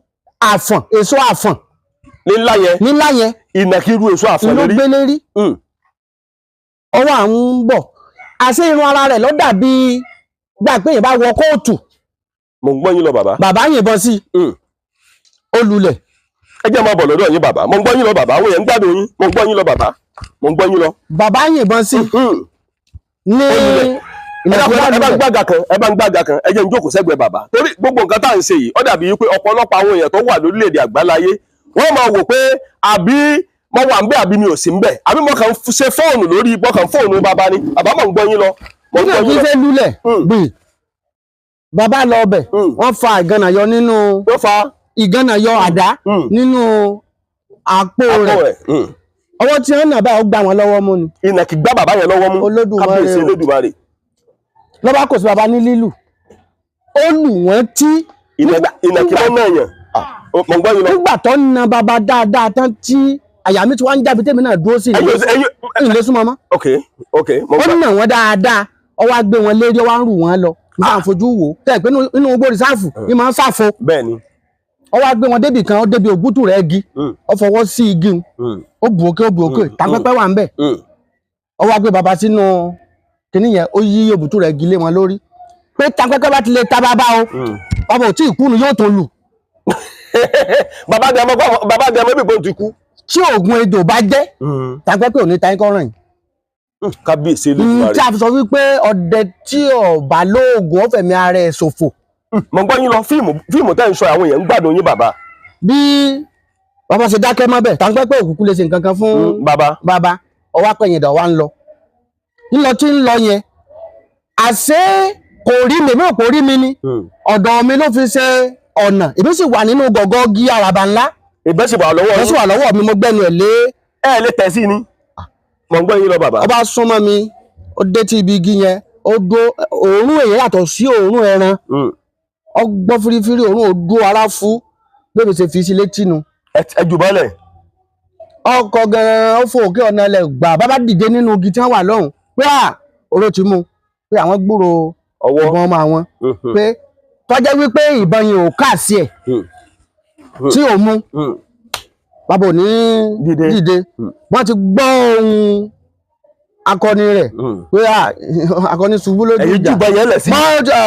àfọ̀n, èso àfọ̀n. Nílá yẹn? Nílá yẹn. Ìnàkí ru èso àfọ̀n ló lórí. Gbé lérí. Ọwọ́ à ń bọ̀, àṣé irun ara rẹ̀ ló dàbí gbà pé èèyàn bá wọ kóòtù. Mo ń gbọ́ yín lọ, bàbá. Bàbá yìnbọn sí i, ó lulẹ̀. Ẹ jẹ́ máa bọ̀ lọ́dọ̀ yín, bàbá. Mo ń gbọ́ yín lọ, bàbá. Àwọn èèyàn ń gbádùn yín. Mo ń gbọ́ yín lọ, bàbá. Mo ń gbọ́ yín lọ. Bàbá yìnbọn sí i ní Ó lulẹ̀. Ẹ dákun, ìnàkí ẹ bá ń lulẹ̀. gbága kan, ẹ bá ń gbága kan. Ẹ jẹ́ ń jókòó sẹ́gbẹ̀ẹ́ bàbá, torí gbogbo nǹkan tá à ń ṣe yìí, ó dàbí wípé ọ̀pọ̀lọpọ̀ àwọn èèyàn tó wà lórílẹ̀‐èdè àgbáláyé, wọ́n máa wò pé àbí mo wà ń bẹ̀, àbí mi ò sí ń bẹ̀, àbí mo kàn ń ṣe fóònù lórí, mo kàn ń fóònù bàbá ni. Bàbá, mo ń gbọ́ yín lọ, mo ń Nígbà gbọ́ tí yín lọ. fẹ́ lulẹ̀, gbì bàbá lọ ọbẹ̀. Wọ́n fa ìgànnà yọ nínú Ló fa ìgànnà yọ, àdá nínú àpò àpò rẹ̀. rẹ̀. Ọwọ́ tí wọ́n nà báyìí, ó gbà wọ́n lọ́wọ́ mú ni. Ìnàkí gbá bàbá yẹn lọ́wọ́ mú. Olódùmarè Kábíyèsí o. Olódùmarè. Lọ́ba kò sí bàbá ní lílù, ó lù wọ́n tí Ìnàkí ló náà yàn. Mo ń gbọ́ yín lọ. Nígbà tó ń na bàbá dáadáa tán, tí àyà mi ti wá ń jáde, tèmi náà dúró sí Ẹ̀yin ò sí- ẹ̀yin ìlé súnmọ́ mọ́. Ok, mo Ó gbà. nà wọ́n dáadáa, ó wá gbé wọn lérí, ó wá ń rù wọ́n lọ nígbà fojú wò ó tẹ̀ pé inú igbó rìsáàfù ní máa ń sáfo. Bẹ́ẹ̀ ni. Ó wá gbé wọn débì kan, ó débi ògútù rẹ̀ igi. Ó fọwọ́ sí igi un, ó bù òkè, ó bù òkè, tàpẹ́pẹ́ wà ń bẹ̀. Ó wá gbé bàbá sínú kinní yẹn, ó yí òbútù rẹ̀ igi lé wọn lórí pé tàpẹ́pẹ́ bá ti lè ta bàbá o, bàbá ò tí ì kúnu, yóò tó lù. Bàbá dẹmọ, bàbá dẹmọ bí bó ti kú. Tí oògùn ejò bá jẹ́, tàpẹ́pẹ́ ò ní ta ikọ́ ràn yìí. Kábíyèsí Olódùmarè. Tí a fi sọ wípé ọdẹ tí ò bá lóògùn, ó fẹ̀mí ara ẹ̀ ṣòfò. Mo ń gbọ́ yín lọ. Fíìmù tẹ́ ń sọ, àwọn èèyàn ń gbádùn yín, bàbá. Bí bàbá ṣe dákẹ́ mọ́ bẹ́ẹ̀, tàpẹ́pẹ́ òkùnkùn lè ṣe nǹkan kan fún Bàbá. Bàbá ọwọ́ apẹ̀yìndà wa ń lọ, ńlọ tí ń lọ yẹn, àṣé kò rí mi, èmi ò kò rí mi ni. Ọ̀dọ̀ mi ló fi ṣe ọ̀nà, èmi sì wà nínú gọ̀gọ́ gí àràbà ńlá. Ìbẹ́ sì wà lọ́wọ́ Wọ́n sì yín. wà lọ́wọ́ mi, mo gbẹ́nu ẹ̀ lé. Ẹ lè tẹ̀ sí ni. Mo ń gbọ́ yín lọ, bàbá. Ọba súnmọ́ mi, Ó dé tí ibi igi yẹn, ó dó òórùn èyí yàtọ̀ sí òórùn ẹran. Ọgbọ́n fírífírí òórùn, ó dó ara fún bébí ṣe fi sí létí nu. Ẹ jù bọ́lẹ̀. Ọkọ̀ gan-an ó fò òkè ọ̀nà ilẹ̀ gbà, bàbá dìde nínú igi tí wọ́n wà lọ́hùn pé à oró ti mú pé àwọn gbúrò ọwọ́ ìbọn ọmọ àwọn, pé tọ́jẹ́ wípé ìbọn yẹn ò kà sí ẹ̀ tí ò mú, bàbá ò ní Dìde. dìde. Wọ́n ti gbọ́ ohùn akọni rẹ̀ pé à akọni ṣubú lójú Ẹ̀yin ìjà. jùbọ yẹn lẹ̀ sí. Mọ́jà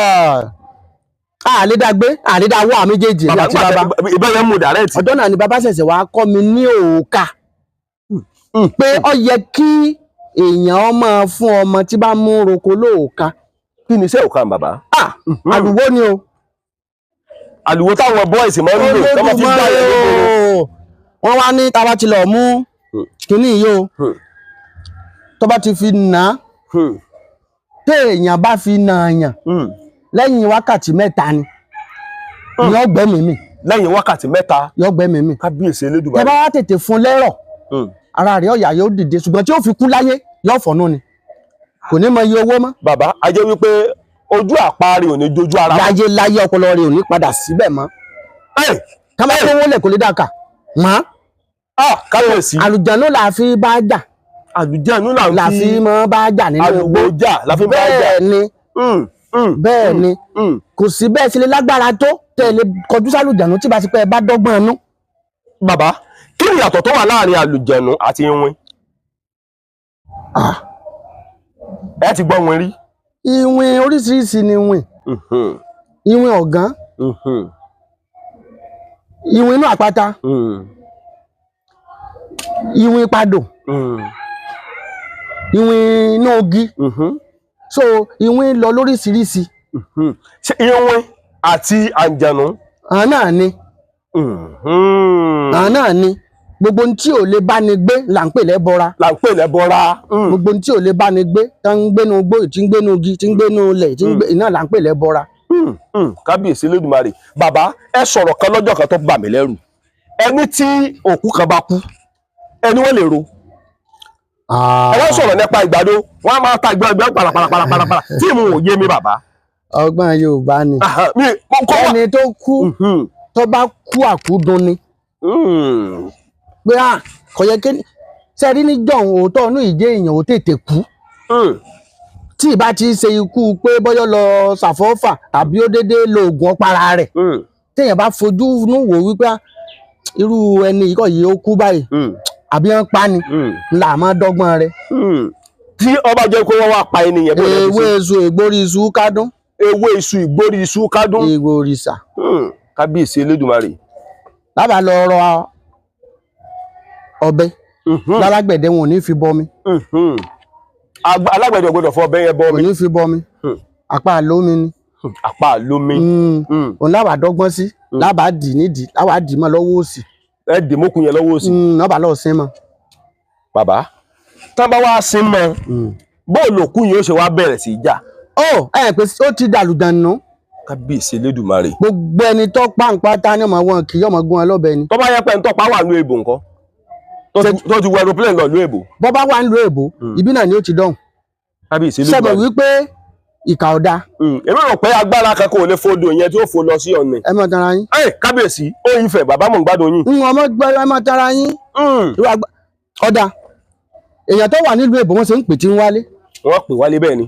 àlédàgbé àlédàwọ́ àmì méjèèjì Bàbá àti bàbá. Ìbọn yẹn mú dàrẹ́ẹ̀tì. Ọjọ́ náà ni bàbá ṣẹ̀ṣẹ̀ wá kọ́ mi ní òòkà pé ó yẹ kí èèyàn máa fún ọmọ tí bá mú roko lóòka. Kí ni iṣẹ́ òkan bàbá? Ah, àlùwó ni o. Àlùwò táwọn bọ́ìsì máa ń lò tọ́mọ fi gbá yẹn nígboro. Wọ́n wá ní tá bá ti lọ mú kínní yìí o, tó bá ti fi nà á, téèyàn bá fi nà yàn, lẹ́yìn wákàtí 3 ni yóò gbẹ́mìí mì. Lẹ́yìn wákàtí 3. Yóò gbẹ́mìí mì. Kábíyèsí Tẹ́ Elédùmarè. bá wá tètè fún lẹ́rọ̀, ara rẹ̀ ọ̀yà yóò dìde, ṣùgbọ́n tí ó fi kú láyé yóò fọ̀nù ni, kò ní mọ iye owó mọ́. Bàbá, a jẹ́ wípé ojú àparí ò ní jojú ara. Láyé láyé, ọpọlọ rẹ̀ ò ní padà síbẹ̀ mọ́. Ká má tó wọlé kò lè dàkà mọ́. Kábíyèsí. Àlùjànnú là fi bá jà. Àlùjànnú là Là ń fi fi mọ́ bá jà nínú àlùwò igbó. jà la fi bá jà. Bẹ́ẹ̀ ni. Bẹ́ẹ̀ ni. Kò sí bẹ́ẹ̀ sí lè lágbára tó tẹ́ lè kọjú sálùjànnú tí bá ti pẹ́ ẹ bá dọ́gbọ́n nú. Bàbá, kí ni ìyàtọ̀ tó wà láàrin àlùjànnú àti iwin? Ẹ ti gbọ́ wọn rí. Iwin oríṣiríṣi ni iwin. Iwin ọ̀gán, iwin inú àpáta, iwin padò, iwin inú ogi. So iwin lọ lóríṣiríṣi. Ṣé iwin àti àǹjànú? Àwọn náà ni. Àwọn náà ni. Gbogbo ohun tí ò lè bá ni gbé là ń pè lẹ́bọra. Là ń pè lẹ́bọra. Gbogbo ohun tí ò lè bá ni gbé, tá ń gbénu igbó, tí ń gbénu igi, tí ń gbénu ilẹ̀, tí ń gbé iná là ń pè lẹ́bọra. Kábíyèsí Elédùmarè. Bàbá, ẹ sọ̀rọ̀ kan lọ́jọ́ kan tó bà mí lẹ́rù. Ẹni tí òkú kan bá kú, ẹni wọ́n lè ro. Ẹ wọ́n sọ̀rọ̀ nípa ìgbàdo, wọ́n á máa ta ìgbàdo pàlàpàlàpàlàpàlà tí mo ò yé mi bàbá. Ọgbọ́n Yorùbá ni. Mi mo kọ́ wà. Ẹni tó kú, tó bá kú àkúdùn ni pé à kò yẹ kí sẹ́rí níjọ́ òótọ́ inú ìjẹ́ èèyàn ò tètè kú, tí ìbá ti ṣe ikú pé bọ́yọ́ lọ ṣàfọ́fà tàbí ó déédéé lo oògùn ọ̀pára rẹ̀, téèyàn bá fojú inú wò wípé irú ẹni yìí kọ́ yìí ó kú báyìí àbí wọ́n pa ni, là máa dọ́gbọ́n rẹ̀. Tí ọba jẹ́ pé wọ́n wá pa ènìyàn bó lè Ewé iṣu ìgbórí iṣu kádún. Ewé iṣu ìgbórí iṣu kádún. Ìgbò òrìṣà. Kábíyèsí Elédùmarè. Lábàá lọ rọ ọ̀bẹ lálágbẹ̀dẹ, wọn ò ní fi bọmi. Alágbẹ̀dẹ ò gbọ́dọ̀ fọ ọ̀bẹ yẹn Kò bọmi. ní fi bọmi, apá lómi ni. Apá lómi. Òun láwàá dọ́gbọ́n sí, lábàá dì nídìí, láwàá dì mọ́ lọ́wọ́ òsì. Ẹ dì mókun yẹn lọ́wọ́ òsì. Nọ́bà lọ́ọ́ sin mọ́. Bàbá, tán bá wá sin mọ́, bóòlù òkú yìí ó ṣe wá bẹ̀rẹ̀ sí í jà? Ó ẹ pé ó ti dàlùdànù. Kábíyèsí Elédùmarè. Gbogbo ẹni tó pàǹpátá ní ọmọ wọn kì í ọmọ gún wọn lọ́bẹ ni. Tó bá yẹ pé ń tọ́pa wà ní èbò nǹkan tó ti wọ aeroplane lọ ní èbò. Bọ́ bá wà nílùú èbó, ibi náà ni ó ti dọ̀hùn. Kábíyèsí Sẹ́mi Elédùmarè. wípé ìkà ọ̀dà. Èmi rò pé agbára kan kò lè fodò yẹn tí ó fò lọ sí ọ̀nà. Ẹ mọ̀ tara yín. Ẹ kábíyèsí, ó yín fẹ́ bàbá, mò ń gbádùn yín. Ń ọmọ gbọ́, ẹ mọ̀ tara yín. Irú ọ̀dà èèyàn tó wà nílùú èbó, wọ́n ṣe ń pè tí ń wálé. Wọ́n pè wálé, bẹ́ẹ̀ ni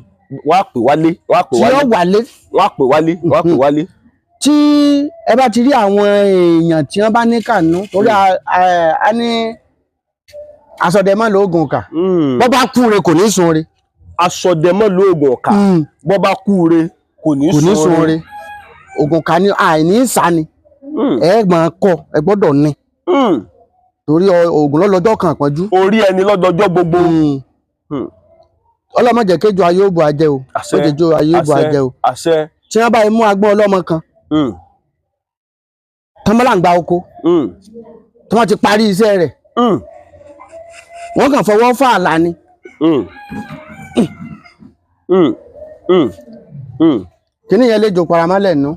wọ́n á pè wálé, wọ́n á pè Tí wálé. ó wálé. Wọ́n á pè wálé, wọ́n á pè wálé. Tí ẹ bá ti rí àwọn èèyàn tí wọ́n bá ní kànú torí a ní asọdẹmọ lóògùn kà, bọ́ bá kú re kò ní sun re. Asọdẹmọ lóògùn ọ̀kà, bọ́ bá kú re kò ní Kò ní sun sun re. Ògùn kà ní àìní ìsá ni. Ẹ gbọ́n kọ ẹ gbọ́dọ̀ ní torí ògùn lọ́lọ́jọ́ kan àpọ́njú. Orí ẹni lọ́dọọjọ́ gbogbo. Ọlọ́mọdé kéjọ ayé ó bu ajẹ́ o. Àṣẹ. Ó jẹjọ ayé ó bu ajẹ́ o. Àṣẹ. Tí wọ́n bá mú agbọ́n ọlọ́mọ kan, tán bá ń gba oko, tí wọ́n ti parí iṣẹ́ rẹ̀, wọ́n kàn fọwọ́ fà àlà ni. Kíní yẹn lè jò paramọ́lẹ̀ nù.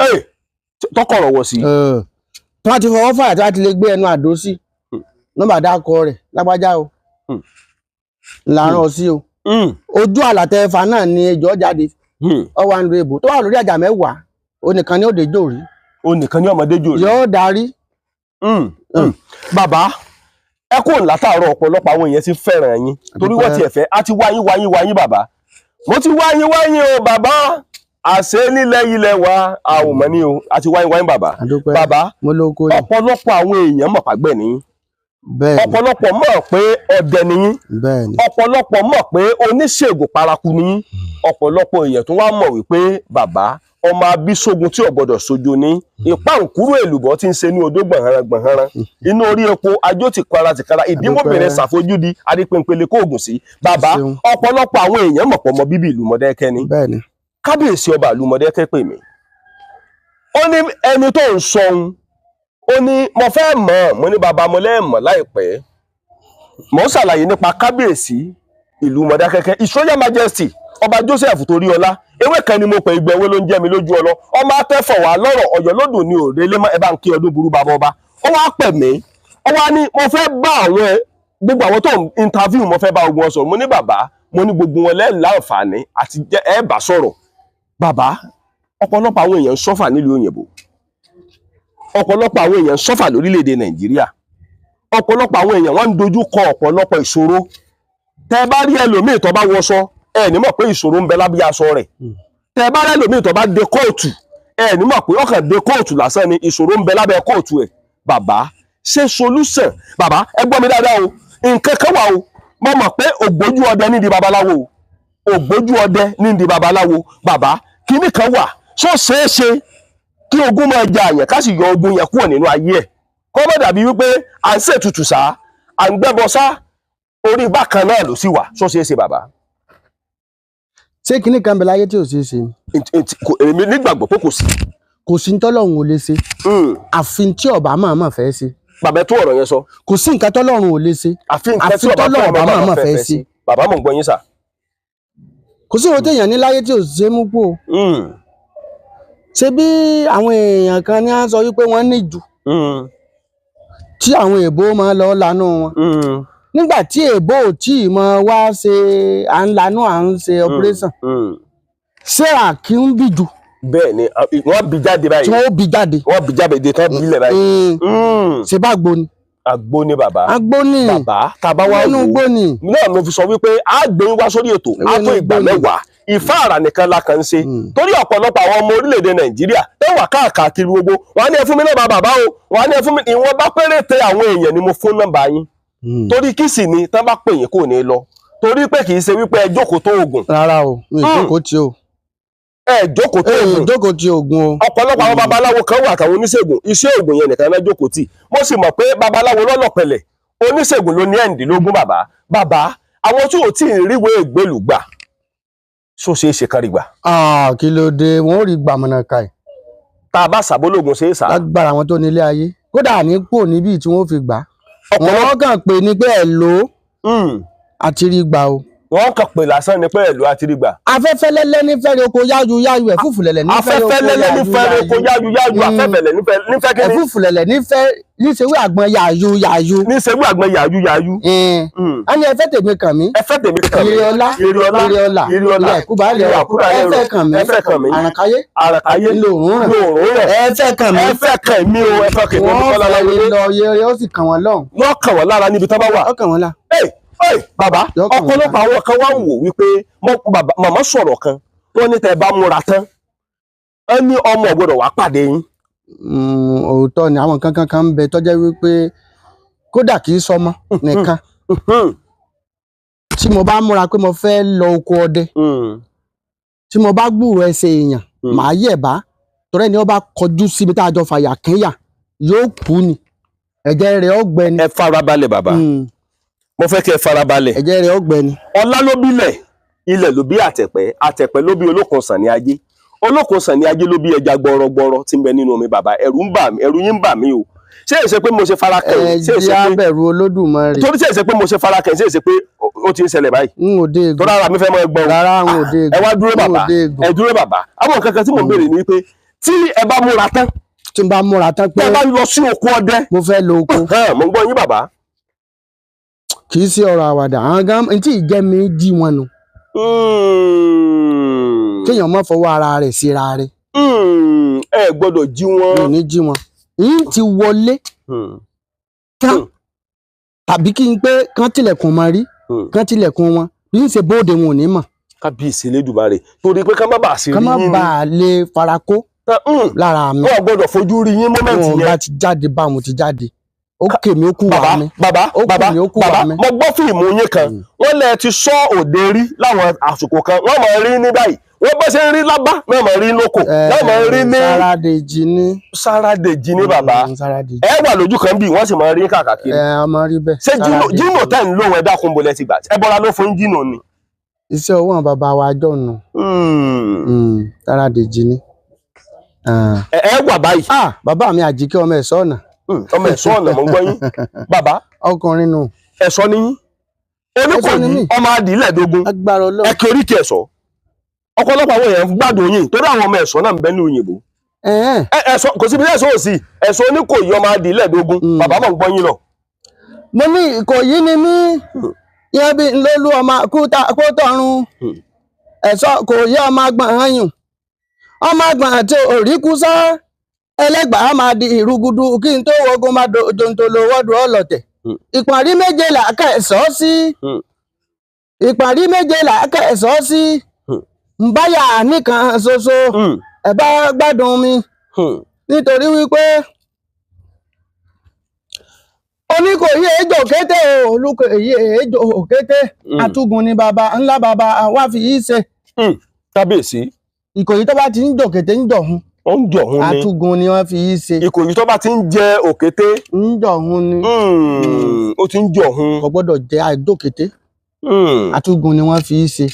Ẹ tọkọrọ wọ sí. Tí wọ́n ti fọwọ́ fà, tí wọ́n ti lè gbé ẹnu àdó sí nọ́mbà dákọ rẹ̀ lágbájá o, làárọ̀ sí o. Ojú àlà tẹ fa náà ni ejò jáde. Ọ wà ń lo èbò tó wà lórí àjà 10, onìkan ni ó dé jò rí. O nìkan ní ọmọdé jò rí. Yóò darí. Bàbá, ẹ kò látàárọ̀, ọ̀pọ̀lọpọ̀ àwọn èèyàn ti fẹ́ràn yín torí wọ́n ti ẹ̀fẹ́ á ti wáyín wáyín wáyín. Bàbá, mo ti wáyín wáyín o bàbá, àṣẹ nílẹ̀ ilẹ̀ wa a ò mọ̀ ní o, a ti wáyín wáyín bàbá. Àdúpẹ́. Bàbá, Mo lóko ni. ọ̀pọ̀lọpọ̀ àwọn èèyàn mọ̀ pàgbẹ́ ní, Bẹ́ẹ̀ ni. ọ̀pọ̀lọpọ̀ mọ̀ pé ọdẹ ni yín, Bẹ́ẹ̀ ni. ọ̀pọ̀lọpọ̀ mọ̀ pé oníṣègùn paraku ni yín, ọ̀pọ̀lọpọ̀ èèyàn tó wá mọ̀ wípé bàbá ọmọ abísógun tí ò gbọdọ̀ sojo ní ìpáǹkúrú èlùbọ́ tí ń ṣe ní odó gbọ̀nhanran gbọ̀nhanran, inú orí epo ajó ti kọra tìkara, ìdíwọ́bìnrin ṣàfojúdi adípínpele kóògùn sí bàbá. Ṣeun. Ọ̀pọ̀lọpọ̀ àwọn èèyàn mọ̀ pọ̀ ọmọ bíbí ìlú Mọdákẹ́kẹ́ ni. Bẹ́ẹ̀ ni. Kábíyèsí ọba ìlú Mọdákẹ́kẹ́ pè mí, ó ní ẹni tó ń sọ ohun, ó ní mo fẹ́ mọ̀. Mo ní bàbá, mo lẹ́ẹ̀mọ̀ láìpẹ́. Mo ń ṣàlàyé nípa kábíyèsí ìlú Mọdákẹ́kẹ́, His Royal Majesty Ọba Joseph Toríọlá. Ewé kan ni mo pè, ìgbẹ́ ewé ló ń jẹ́ mi lójú ọlọ, ọmọ atẹ́fọ̀ wà lọ́rọ̀ ọ̀yọ́ lódò ní òde lé ẹ bá ń kí ọdún burú bàbá ọba. Ó wá pè mí, ó wá ní mo fẹ́ bá àwọn gbogbo àwọn tó ń interview, mo fẹ́ bá ogun wọn sọ̀rọ̀. Mo ní bàbá, mo ní gbogbo wọn lẹ́ẹ̀ láǹfààní àti ẹ bá sọ̀rọ̀. Bàbá, ọ̀pọ̀lọpọ̀ àwọn èèyàn ń sọ́fà nílùú òyìnbó, ọ̀pọ̀lọpọ̀ àwọn èèyàn ń sọ́fà lórílẹ̀‐èdè Nàìjíríà, ọ̀pọ̀lọpọ̀ àwọn èèyàn wọ́n ń dojú kọ ọ̀pọ̀lọpọ̀ ìṣòro. Tẹ́ bá rí ẹlòmíì tó bá wọṣọ, ẹ ní mọ̀ pé ìṣòro ń bẹ lábẹ́ aṣọ rẹ̀. Tẹ́ bá rí ẹlòmíì tó bá de kóòtù, ẹ ní mọ̀ pé ọkàn de kóòtù lásán ni, ìṣòro ń bẹ lábẹ́ kóòtù ẹ̀. Bàbá, ṣé solution? Bàbá, ẹ gbọ́ mi dáadáa o, nǹkan kan wà o. Mo mọ̀ pé ògbójú ọdẹ nídìí babaláwo o, ògbójú ọdẹ nídìí babaláwo. Bàbá, kinní kan wà, ṣó ṣeé ṣe kí ogun máa ja àyàn, ká sì yọ ogun yẹn kúrò nínú ayé ẹ̀, kó má dàbí wípé à ń ṣètùtù sá, à ń gbẹ́bọ sá, orí bákan náà ló sì wà? Ṣó ṣeé ṣe, bàbá? Ṣé kinní kan bẹ láyé tí ò ṣeé ṣe ni? Èmi nígbàgbọ́ pé kò sí. Kò sí tọ́lọ́run ò lè ṣe, àfi tí ọba máa máa fẹ́ ṣe. Bàbá, ẹ tó ọ̀rọ̀ yẹn sọ. Kò sí nǹkan tọ́lọ́run ò lè ṣe, àfi nǹkan tí àfi ọba tọ́lọ́run fẹ́ ọba máa máa fẹ́ ṣe. Bàbá, mò ń gbọ́ yín sà. Kò sí ìwé téèyàn ní láyé tí ò ṣe é mú kú o. Ṣé bí àwọn èèyàn kan ní à ń sọ wípé wọ́n ní jù tí àwọn èèbó máa lọ lanú wọn, nígbà tí èèbó ò tí ì mọ wá ṣe à ń lanú, à ń ṣe operation, ṣé àkí ń bì jù? Bẹ́ẹ̀ ni, wọ́n bí jáde Tí báyìí. wọ́n ó bí jáde. Wọ́n bí jáde tán, bílẹ̀ báyìí. Ṣe bá gbo ni? Àgbo ni bàbá. Agbó ni. Bàbá, tá a bá wá Inú wò ó gbó ni. Náà mo fi sọ wípé a gbé yín wá sórí ètò á tó Inú ìgbà igbó ni. 10. Ìfáàrà nìkan la kàn ń ṣe, torí ọ̀pọ̀lọpọ̀ àwọn ọmọ orílẹ̀-èdè Nàìjíríà tó wà káàkiri gbogbo wọn á ní ẹ fún mi nọ́mbà bàbá o, wọn á ní ẹ fún mi. Ìwọ̀n bá péréte àwọn èèyàn ni mo fún nọ́mbà yín, torí kí sì ni tán bá pè yín kò ní lọ, torí pé kì í ṣe wípé ẹ jókòó tó oògùn. Rárá o, mi ò jókòó tí o. Ẹ jókòó tó Ẹ oògùn. jókòó tí oògùn o. Ọ̀pọ̀lọpọ̀ àwọn babaláwo kan wà àtàwọn oníṣègùn, iṣẹ́ oògùn yẹn nìkan náà jókòó tì. Mo sì mọ̀ pé babaláwo lọ́lọ́pẹ̀lẹ̀, oníṣègùn ló ní ẹ̀ǹdínlógún. Bàbá, bàbá, àwọn tí ò tí ì ríwèé ìgbélú gbà, ṣó ṣeé ṣe kárí gbà? Ah, kí ló dé, wọn ò rí gbàmọ̀nà kàì. Tá a bá sàbólógún ṣe é sà. Lágbára àwọn tó nílé ayé, kódà ní pò níbí tí wọn ò fi gbà á. Wọn kàn pé ní pé ẹ lò ó àti rí gbà o. Wọ́n kàn pè lásán ni pé ẹ̀lú àti rí gbà. Afẹ́fẹ́ lẹ́lẹ́ ní fẹ́rẹ̀ oko yáyu yáyu, ẹ̀fúùfù lẹ̀lẹ̀ ní fẹ́rẹ̀ oko Afẹ́fẹ́ lẹ́lẹ́ ní fẹ́rẹ̀ oko yáyu yáyu, afẹ́fẹ́lẹ̀ nífẹ̀ẹ́ kíni? Ẹ̀fúùfù lẹ̀lẹ̀ ní fẹ́ níṣẹ́wé àgbọn yáyu yáyu. Ní sẹ́gbẹ́ àgbọn yáyu yáyu. A ní ẹfẹ́ tèmi kàn mí. Ẹfẹ́ tèmi kàn mí. Ire ọlá, Ire ọlá, ire ọlà, ire ọlà, ire àìkúbálẹ̀ ire ọrọ̀, àìkúbálẹ̀ ẹfẹ́ ọrọ̀, kàn mí, ẹfẹ́ kàn mí, àrànkáyé, àràkáyé, ńlò òórùn ràn, lòórùn rẹ̀. Ẹfẹ́ kàn mí. Ẹfẹ́ kàn mí o, ẹfẹ́ kàn mí. Wọ́n Olùkọ́lá fẹ́ Láwọlé. lọ yẹ ó sì kàn wọ́n lọ́hùn. Wọ́n kàn wọ́n lára níbi tán bá wà. Ó kàn wọ́n lá. Ey, ey, bàbá, Yọ kàn wọ́n. ọ̀pọ̀lọpọ̀ àwọn kan wá ń wò wípé bàbá, màmá sọ̀rọ̀ kan, wọ́n ní tẹ́ ẹ bá múra tán, ẹ ní ọmọ ò gbọ́dọ̀ wá pàdé yín. Òótọ́ ni, àwọn kankan kan ń bẹ tó jẹ́ wípé kódà kì í sọmọ nìkan. Tí mo bá múra pé mo fẹ́ lọ oko ọdẹ, tí mo bá gbúrò ẹsẹ̀ èèyàn, màá yẹ̀ bá, torí ẹni ó bá kọjú síbi tá a jọ fàyà kẹ́yà yóò kú ni, ẹ̀jẹ̀ rẹ̀ ó gbẹ ni. Ẹ farabalẹ̀ bàbá, mo fẹ́ kẹ́ ẹ farabalẹ̀. Ẹ̀jẹ̀ rẹ̀ ó gbẹ ni. Ọlá ló bílẹ̀, ilẹ̀ ló bí àtẹ̀pẹ́, àtẹ̀pẹ́ ló bí Olókun Sànní Ajé, Olókun Sànní Ajé ló bí ẹja gbọrọgbọrọ tí ń bẹ nínú omi. Bàbá, ẹ̀rù ń bà mí, ẹ̀rù yín ń bà mí o. Ṣé èsè pé mo ṣe fara kẹyìn? Ṣé èsè Ẹ̀jẹ̀ pé abẹ̀rù Olódùmarè. Torí ṣé èsè pé mo ṣe fara kẹyìn, ṣé èsè pé ó ti ń ṣẹlẹ̀ báyìí? N ò dé egun. Torí ara mi fẹ́ mọ́ ẹgbọ́n o. Rárá, n ò dé egun. Ẹ wá dúró N ò bàbá, dé egun. ẹ dúró bàbá. Àwọn nǹkan kan tí mò ń béèrè ni wípé tí ẹ bá múra tán, Tí n bá múra tán pé tẹ́ ẹ bá lọ sí oko ọdẹ, mo fẹ́ lọ oko, hàn, mo ń gbọ́ yín bàbá. Kì í sí ọ̀rọ̀ àwàdà, àwọn gan tí ìjẹ́ mi jí wọn nù. Kéèyàn má fọwọ́ ara rẹ̀ síra rẹ̀. Ẹ gbọ́dọ̀ jí wọn. Mi ò ní jí wọn, yín ti wọlé tán, tàbí kí n pé kán tilẹ̀kùn mọ́ rí, kán tilẹ̀kùn wọn, bí n ṣe bóde wọn ò ní mọ̀. Kábíyèsí Elédùmarè, torí pé ká má bàa sí kán rí má yín ni. bàa lè farakó lára mi. Wọn gbọ́dọ̀ fojú rí yín mọ́mẹ́ǹtì Wọn yẹn. bá ti jáde, bá wọn ti jáde, ó kè mí, ó kú wà Bàbá, mí. bàbá, Ó kù bàbá, mí, ó kù wá bàbá, mi. mo gbọ́ fíìmù yín kan, wọ́n lẹ ti sọ òde rí láwọn àsìkò kan, wọ́n máa rí ní báyìí, wọ́n bá ṣe ń rí lábá náà máa rí lóko náà máa rí ní. Sáradèjì ní. Sáradèjì ní bàbá. Sáradèjì. Ẹ wà lójú kan bí wọ́n sì máa rí káàkiri. Ẹ ọmọ rí bẹ́ẹ̀. Ṣé Sáradèjì. Jínò tẹ́ ń lóhun, ẹ dákun, bolẹ̀ ti gbà, ẹ bọ́ra ló fún jínò ni. Iṣẹ́ ọwọ́ àwọn bàbá wa jọ nù. Sáradèjì ní. Ẹ wà báyìí. Ah, bàbá mi Àjíkẹ́ ọmọ ẹ̀ṣọ́ ọ̀nà. Ọmọ ẹ̀ṣọ́ ọ̀nà, mọ̀ ń gbọ́ yín bàbá. Ọkùnrin nù. Ẹ̀ṣọ́ ni yín. Ẹ̀ṣọ́ ni Oníkòyí mí. ọmọ adìlẹ̀dógún. Agbára Ọlọ́run. Ẹ kí oríkì ẹ̀ṣọ́. Ọ̀pọ̀lọpọ̀ àwọn èèyàn gbádùn yín torí àwọn ọmọ ẹ̀ṣọ́ náà ń bẹ ní òyìnbó. Ẹ̀hẹ́n. Ẹ̀ṣọ́ kò síbi ẹ̀ṣọ́ òsì, ẹ̀ṣọ́ Oníkòyí ọmọ adìlẹ̀dógún. Bàbá, mọ̀ ń gbọ́ yín lọ. Mo ní Ìkòyí ni mí, yẹn bí lólú ọmọ kúta kó tọrun. Ẹ̀ṣọ́ kò yẹ ọmọ agbọ̀n ayùn, ọmọ agbọ̀n àti òríkú sá ẹlẹ́gbàá máa di ìrúgudu kí n tó wogun máa dontolo wọ́dù ọlọ́tẹ̀. Ìpàrí méje là kẹsọ́ sí. Ìpàrí méje là kẹsọ́ sí. Nbáyà nìkan ṣoṣo. Ẹ bá gbádùn mi, nítorí wípé Oníkòyí ejò kété o, Olúkòyí ejò kété. Atúgun ni baba ńlá baba wá fi yí ṣe. Kábíyèsí. Ìkòyí tó bá ti ń jò kété ń jọ̀hún. Ó ń jọ̀hún ni. Atúgun ni wọ́n fi yí ṣe. Ìkòyí tó bá ti ń jẹ òkété. Ń jọ̀hún ni. Ó ti ń jọ̀hún. Kò gbọ́dọ̀ jẹ́ àìdókété. Atúgun ni wọ́n fi yí ṣe,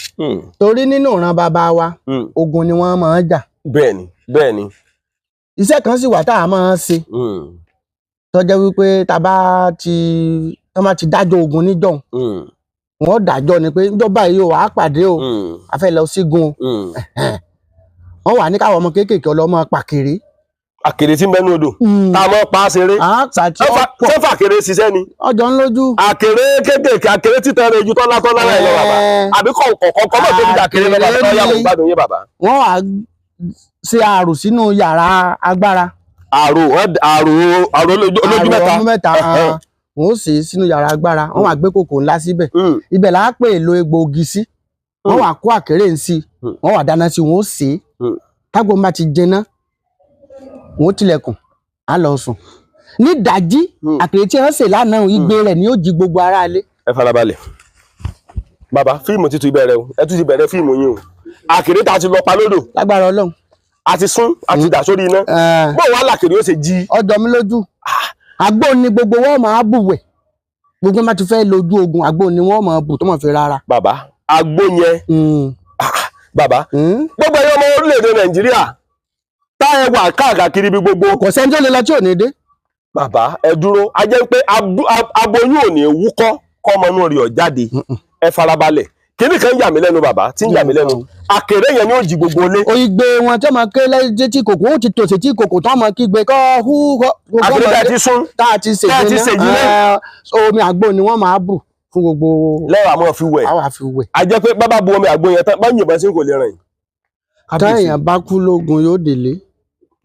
torí nínú ìran baba wa, ogun ni wọ́n máa ń jà. Bẹ́ẹ̀ni, bẹ́ẹ̀ni. Iṣẹ́ kan sì wà tá a máa ń ṣe, tó jẹ́ wípé tá a bá ti tá a bá ti dájọ́ ogun níjọ́un, wọ́n dájọ́ ni pé níjọba yìí o, àá pàdé o, a fẹ́ lọ sígun o. Wọ́n wà ní káwọn ọmọ kéékèèké ọlọ́mọ pàkèrè. Àkèrè tí ń bẹnu odò tá a mọ̀ pa á ṣeré. Àá tí ó pọ̀. Ṣé fàkèrè ṣiṣẹ́ ni? Ọjọ́ ń lójú. Àkèrè kéékèèké, àkèrè títẹ̀ rẹ̀ ju tọ́lá tọ́lá rẹ̀ lọ bàbá. Àbí kọ̀ọ̀kan kọ́ mọ̀ tóbi àkèrè lọ bàbá, tọ́yà mọ̀ gbádùn yín bàbá. Wọ́n wà ṣe àrò sínú yàrá agbára. Àrò àrò àrò olójú mẹ́ta. Àrò ọmú mẹ́ta. Wọ́n ó ṣe sínú yàrá agbára, wọ́n wà gbé kòkò ńlá síbẹ̀. Ibẹ̀ là á pè lo egbòogi sí. Wọ́n wà kó àkèrè ń sí, wọ́n wà dáná sí, wọ́n ó sè é. Tágbo bá ti jẹná, wọ́n ó tilẹ̀kùn, á lọ sùn ní ìdájí. Àkèrè tí wọ́n sè lánàá, igbe rẹ̀ ni ó jí gbogbo ará ilé. Ẹ farabalẹ̀ bàbá, fíìmù títún ìbẹ̀rẹ̀ o, ẹ tún ti bẹ̀rẹ̀ fíìmù yín o. Àkèrè tá a ti lọ pa lódò, Lágbára Ọlọ́run. a ti sún, a ti dà sórí iná, bó wàá làkèrè ó ṣe jí? Ọjọ́ mi lójú, àgbo ni gbogbo wọn máa bù wẹ̀. Gbogbo wọn bá ti fẹ́ lójú ogun, àgbo ni wọ́n máa bù tó máa fi rárá. Bàbá, àgbo yẹn, bàbá, gbogbo ẹ̀yin ọmọ orílẹ̀-èdè Nàìjíríà tá ẹ wà káàkiri ibi gbogbo. Kò sẹ́ni tó lè lọ tí ò ní dé. Bàbá, ẹ dúró, a jẹ́ pé aboyún ò ní wúkọ́ kọ́ ọmọ inú rẹ̀ ó jáde. Ẹ farabalẹ̀, kíní kan yà mí lẹ́nu bàbá, tí ń yà mí lẹ́nu, àkèrè yẹn ni ó jí gbogbo ilé. Oyigbe wọn tí wọ́n máa ké lẹ́yìn tí kòkó ó ti tòsí, tí kòkó tó máa kígbe kọ́ hú kọ́. Àkèrè tá a ti sún, tá a ti tá a ti ṣèjì ṣèjì náà, omi àgbo ni wọ́n máa bù fún gbogbo. Lẹ́wà máa fi wẹ̀. Àwa fi wẹ̀. A jẹ́ pé bàbá bu omi àgbo yẹn tán, bá yìnbọn sí kò lè rìn. Téèyàn bá kú lógun, yóò délé.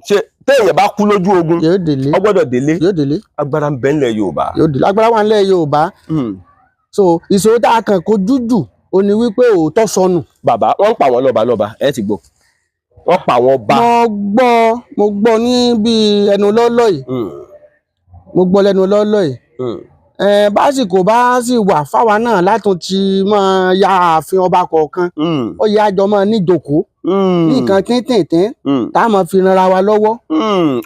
Ṣe téèyàn bá kú lójú ogun, Yóò délé. ó gbọ́dọ̀ délé? Yóò délé. Agbára ń bẹ ńlẹ̀ Yorùbá. Yóò délé, agbára wà nílẹ̀ Yorùbá. So ìṣòro tá a kàn kojú jù ó ní wípé òótọ́ sọnù. Bàbá, wọ́n ń pa àwọn lọ́ba lọ́ba, ẹ ti gbọ́, wọ́n pa àwọn ọba. Mo gbọ́ ní bí ẹnu lọ́lọ́ yìí. Mo gbọ́ lẹ́nu lọ́lọ́ yìí. Básìkò bá sì wà fáwa náà látún ti máa ya ààfin ọba kọ̀ọ̀kan, ó yẹ àjọ máa níjókòó ní nǹkan tíntìntín tá a máa fi ranra wa lọ́wọ́.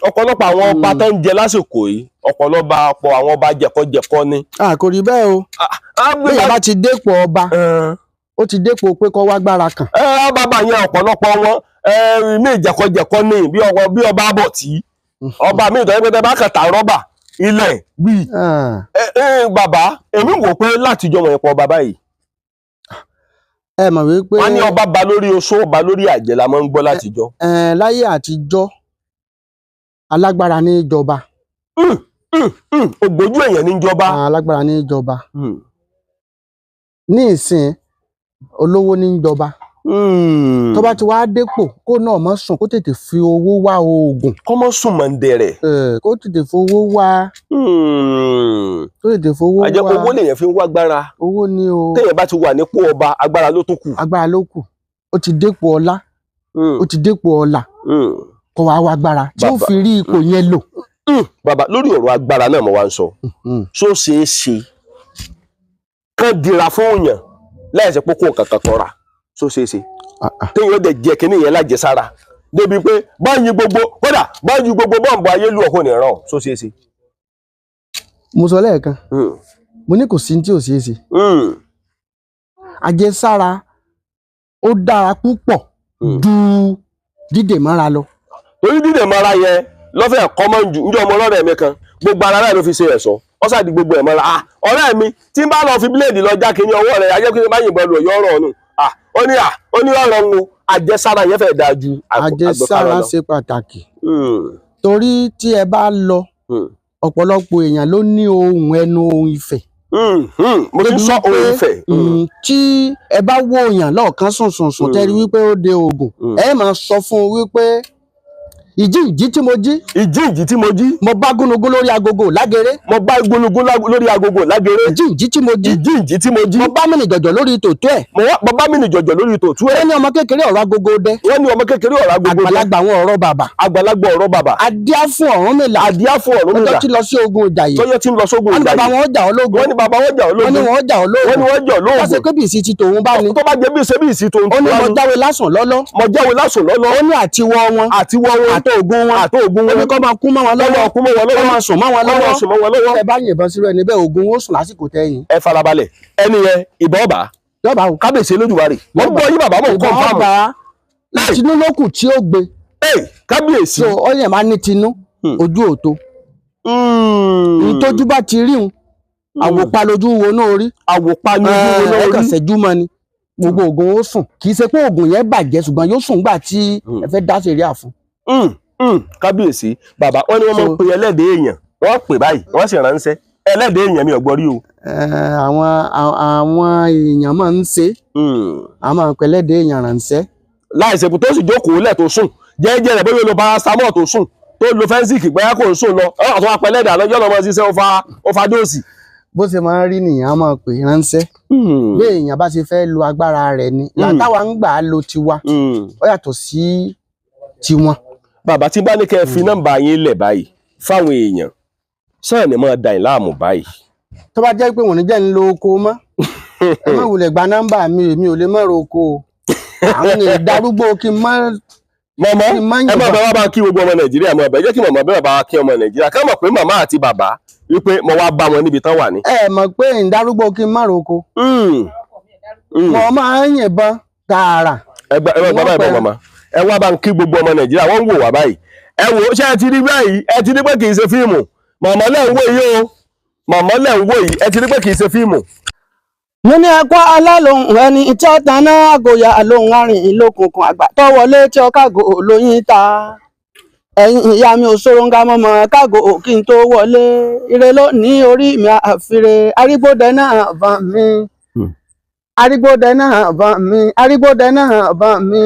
Ọ̀pọ̀lọpọ̀ àwọn ọba tó ń jẹ lásìkò yìí, ọ̀pọ̀lọpọ̀ àwọn ọba jẹ̀kọ́jẹ̀kọ́ ni. A kò rí bẹ́ẹ̀ o. Bí bá ti dépò ọba, ó ti dépò pé kó wá gbára kàn. Bàbá yẹn, ọ̀pọ̀lọpọ̀ wọn ní ìjẹ̀kọ́jẹ̀kọ́ ní bí ọba àbọ̀tí, ọba mi ìtọ́jú pé tẹ bá kàtà rọ́bà ilẹ̀ bíi. Bàbá, èmi wò pé látijọ́ wọn ẹ̀pọ̀ bàbá yìí. Ẹ mọ̀ wípé wọ́n ní ọba ba lórí oṣó, ọba lórí àjẹ́ la máa ń gbọ́ látijọ́. Láyé àtijọ́, alágbára ní ìjọba. Ògbójú èèyàn ní ìjọba. Alágbára ní ìjọba. Ní ìsìn, olówó ní ń jọba. Tó bá ti wá dépò, kó náà mọ́ sùn, kó tètè fi owó wá oògùn. Kọ́mọ́ sùn mọ̀ ń dẹ̀rẹ̀. Kó tètè fowó wá, kó tètè fowó Àjẹ́ wá. Owó lèèyàn fi ń wá agbára. Owó ni o. Téèyàn bá ti wà nípò ọba, agbára ló tún kù. Agbára ló kù. Ó ti dépò ọlá, ó ti dépò ọlà, kó wá wá agbára tí ó Bàbá- fi rí ipò yẹn lò. Bàbá, lórí ọ̀rọ̀ agbára náà mo wá ń sọ, ṣó ṣeé ṣe kán dira fún yàn láìsí pé kó kankan kọra? Ṣó ṣeé ṣe Ah, ah. téèyàn ó dẹ̀ jẹ kínní yẹn lájẹsára débi pé báyìí gbogbo, kódà báyìí gbogbo bọ́ǹbù ayé lù ọ̀hún nìran, ṣó ṣeé ṣe? Mo sọ lẹ́ẹ̀kan, mo ní kò sí ní tí ò ṣeé ṣe. Àjẹsára ó dára púpọ̀ ju dídè mọ́ra lọ. Torí dídè mọ́ra yẹn lọ́fẹ̀ẹ́ kọ́mọ́ jù. Njẹ́ ọmọ ọlọ́rẹ̀ mi kan, gbogbo ara rẹ̀ ló fi ṣe ẹ̀ṣọ́, ó ṣáà di gbogbo ẹ̀ mọ́ra. Ah, ọ̀rẹ́ mi, tí n bá lọ fi bíléèdì lọ já kínní ọwọ́ rẹ̀ ajẹ́ kí n bá yìnbọn lù ọ̀yọ́ ọ̀rọ̀ ọ̀nù. Ah, ó ní, ah, ó ní ọ̀rọ̀ ń wo àjẹsára yẹn fẹ́ẹ́ dáa ju Àjẹsára àgbẹ̀kára lọ. ṣe pàtàkì, torí tí ẹ bá lọ, ọ̀pọ̀lọpọ̀ èèyàn ló ní ohun ẹnu, ohun ìfẹ́. Mo ti ń sọ Débi ohun wípé, ìfẹ́. Tí ẹ bá wo èèyàn lọ́ọ̀kan sùn sùn sùn, tẹ́rí wípé ó de oògùn, ẹ máa sọ fún un wípé ìjí ìjí tí mo jí, Ìjí ìjí tí mo jí, mo bá gúnugún lórí agogo lágéré. Mo bá gúnugún lórí agogo lágéré. Ìjí ìjí tí mo jí, Ìjí ìjí tí mo jí, mo bá mìnì jọ̀jọ̀ lórí tòótọ́ ẹ̀. Mo wá bàbá mi ní jọ̀jọ̀ lórí tòtú ẹ̀. Wọ́n ní ọmọ kékeré ọ̀rọ̀ agogo dẹ. Wọ́n ní ọmọ kékeré ọ̀rọ̀ agogo jẹ́. Àgbàlagbà àwọn ọ̀rọ̀ bàbà. Àgbàlagbà ọ̀rọ̀ bàbà. Adíá fún Ọ̀rúnmìlà. Àdíá fún Ọ̀rúnmìlà. Ọjọ́ tí lọ sí ogun Ìjàyè, Tọ́jọ́ tí ń lọ sógun wọ́n ní bàbá Ìjàyè. wọn jà ológun. Wọ́n ní bàbá wọn jà Wọ́n ní ológun. wọ́n jà Wọ́n ní ológun. wọ́n jà Wọ́n ṣe ológun. pé bí ìsì ti tòun bá ní. Tó bá jẹ́ bí ṣe bí ìsì tòun Ó ní tó mo wá ní. jáwé lásán lọ́lọ́. Mo jáwé lásùn lọ́lọ́. Ó ní àtiwọ́ wọn Àti wọ́ wọn. àti ògùn wọn. Àti ògùn Ó ní wọn. kọ́ máa kú mọ́ wọn Kọ́ lọ́wọ́, máa kú mọ́ wọn kọ́ lọ́wọ́. máa sùn mọ́ wọn Kọ́ máa lọ́wọ́. sùn mọ́ wọn lọ́wọ́. Ẹ bá yìnbọn sírò ẹni bẹ́ẹ̀, ògùn ó sùn lásìkò tẹ́yìn. Ẹ farabalẹ̀, ẹni yẹn ìbọn ọba. Yọba o. Kábíyèsí Olódùmarè, mo ń gbọ́ yín bàbá, mo ń Ìbọn confirm. ọba tinú ló kù tí ó gbé. Ẹ kábíyèsí. So ọyàn máa ní tinú, ojú òtó ìtọ́jú bá ti rí un, àwòpa lójú wo náà rí. Àwòpa ní ojú wo Ẹ náà kàn rí. ṣẹ́jú mọ́ ni gbogbo oògùn ó sùn. Kì í ṣe pé oògùn yẹn bàjẹ́, ṣùgbọ́n yóò sùn gbà tí ẹ fẹ́ dá sẹ̀ríà fún. Kábíyèsí bàbá, wọ́n ní wọ́n máa ń pe ẹlẹ́dẹ̀ẹ́ èèyàn, wọ́n pè báyìí, wọ́n sì ránṣẹ́ ẹlẹ́dẹ̀ẹ́ èèyàn. Mi ò gbọ́ rí o. Àwọn èèyàn máa ń ṣe, àwọn àpẹlẹ́dẹ̀ èèyàn ránṣẹ́. Láìsèpù tó sì jókòó lẹ̀ tó sùn jẹ́jẹ́ rẹ̀, bóyá ó lo paracetamol tó sùn, tó lo Phensic, bóyá kò ń sùn lọ, ọ̀rọ̀ tó wá pẹ́lẹ́dà lọ́jọ́ lọ́mọ ṣiṣẹ́ ó fa dóòsì. Bó ṣe máa ń rí nìyẹn, á máa pè ránṣẹ́. Bí èèyàn bá ṣe fẹ́ lo agbára rẹ̀ ni làtàwa ń gbà á lo tiwa, ó yàtọ̀ sí tiwọn. Bàbá, tí bá ní kẹ́ ẹ fi nọ́mbà yín lẹ̀ báyìí fáwọn èèyàn sáà ní máa da ìláàmú báyìí. Tó bá jẹ́ pé wọ́n ní jẹ́ ń lo oko mọ́, ẹ má wulẹ̀ gba nọ́mbà mi, èmi ò lè mọ̀ ro oko o. Àwọn èèyàn darúgbó kí n má Mọ̀mọ́, kí n má ẹ má yìnbọn. bá wa bá kí gbogbo ọmọ Nàìjíríà, mọ̀ bẹ́ẹ̀ jẹ́ kí mọ̀mọ́ bẹ́ẹ̀ bá wa kí ọmọ Nàìjíríà ká mọ̀ pé màmá àti bàbá wípé mo wá bá wọn níbi tán wà ní. Ẹ mọ̀ pé ń darúgbó kí n má ro oko. Mo máa ń yìnbọn tààrà. Ẹ gba ẹ wá bàbá Wọ́n ẹ bọ pẹ́. Màmá, ẹ wá bá ń kí gbogbo ọmọ Nàìjíríà, wọ́n ń wò wá báyìí. Ẹ wò ó, ṣé ẹ ti rí báyìí? Ẹ ti rí pé kì í ṣe fíìmù. Màmá lẹ̀ ń wò yìí o, màmá lẹ̀ ń wò yìí, ẹ ti rí pé kì í ṣe fíìmù. Mo ní ẹkọ alálòhùn ẹni tí ó taná àgòyà lòun arìn ìlókùnkùn àgbà tó wọlé tí ó kágò lóyún ta. Ẹ̀yin ìyá mi ò ṣòro mọmọ kágò kí n tó wọlé. Ire ló ní orí mi àfiré. Arígbódẹ náà bàn mí, arígbódẹ náà bàn mí, arígbódẹ náà bàn mí.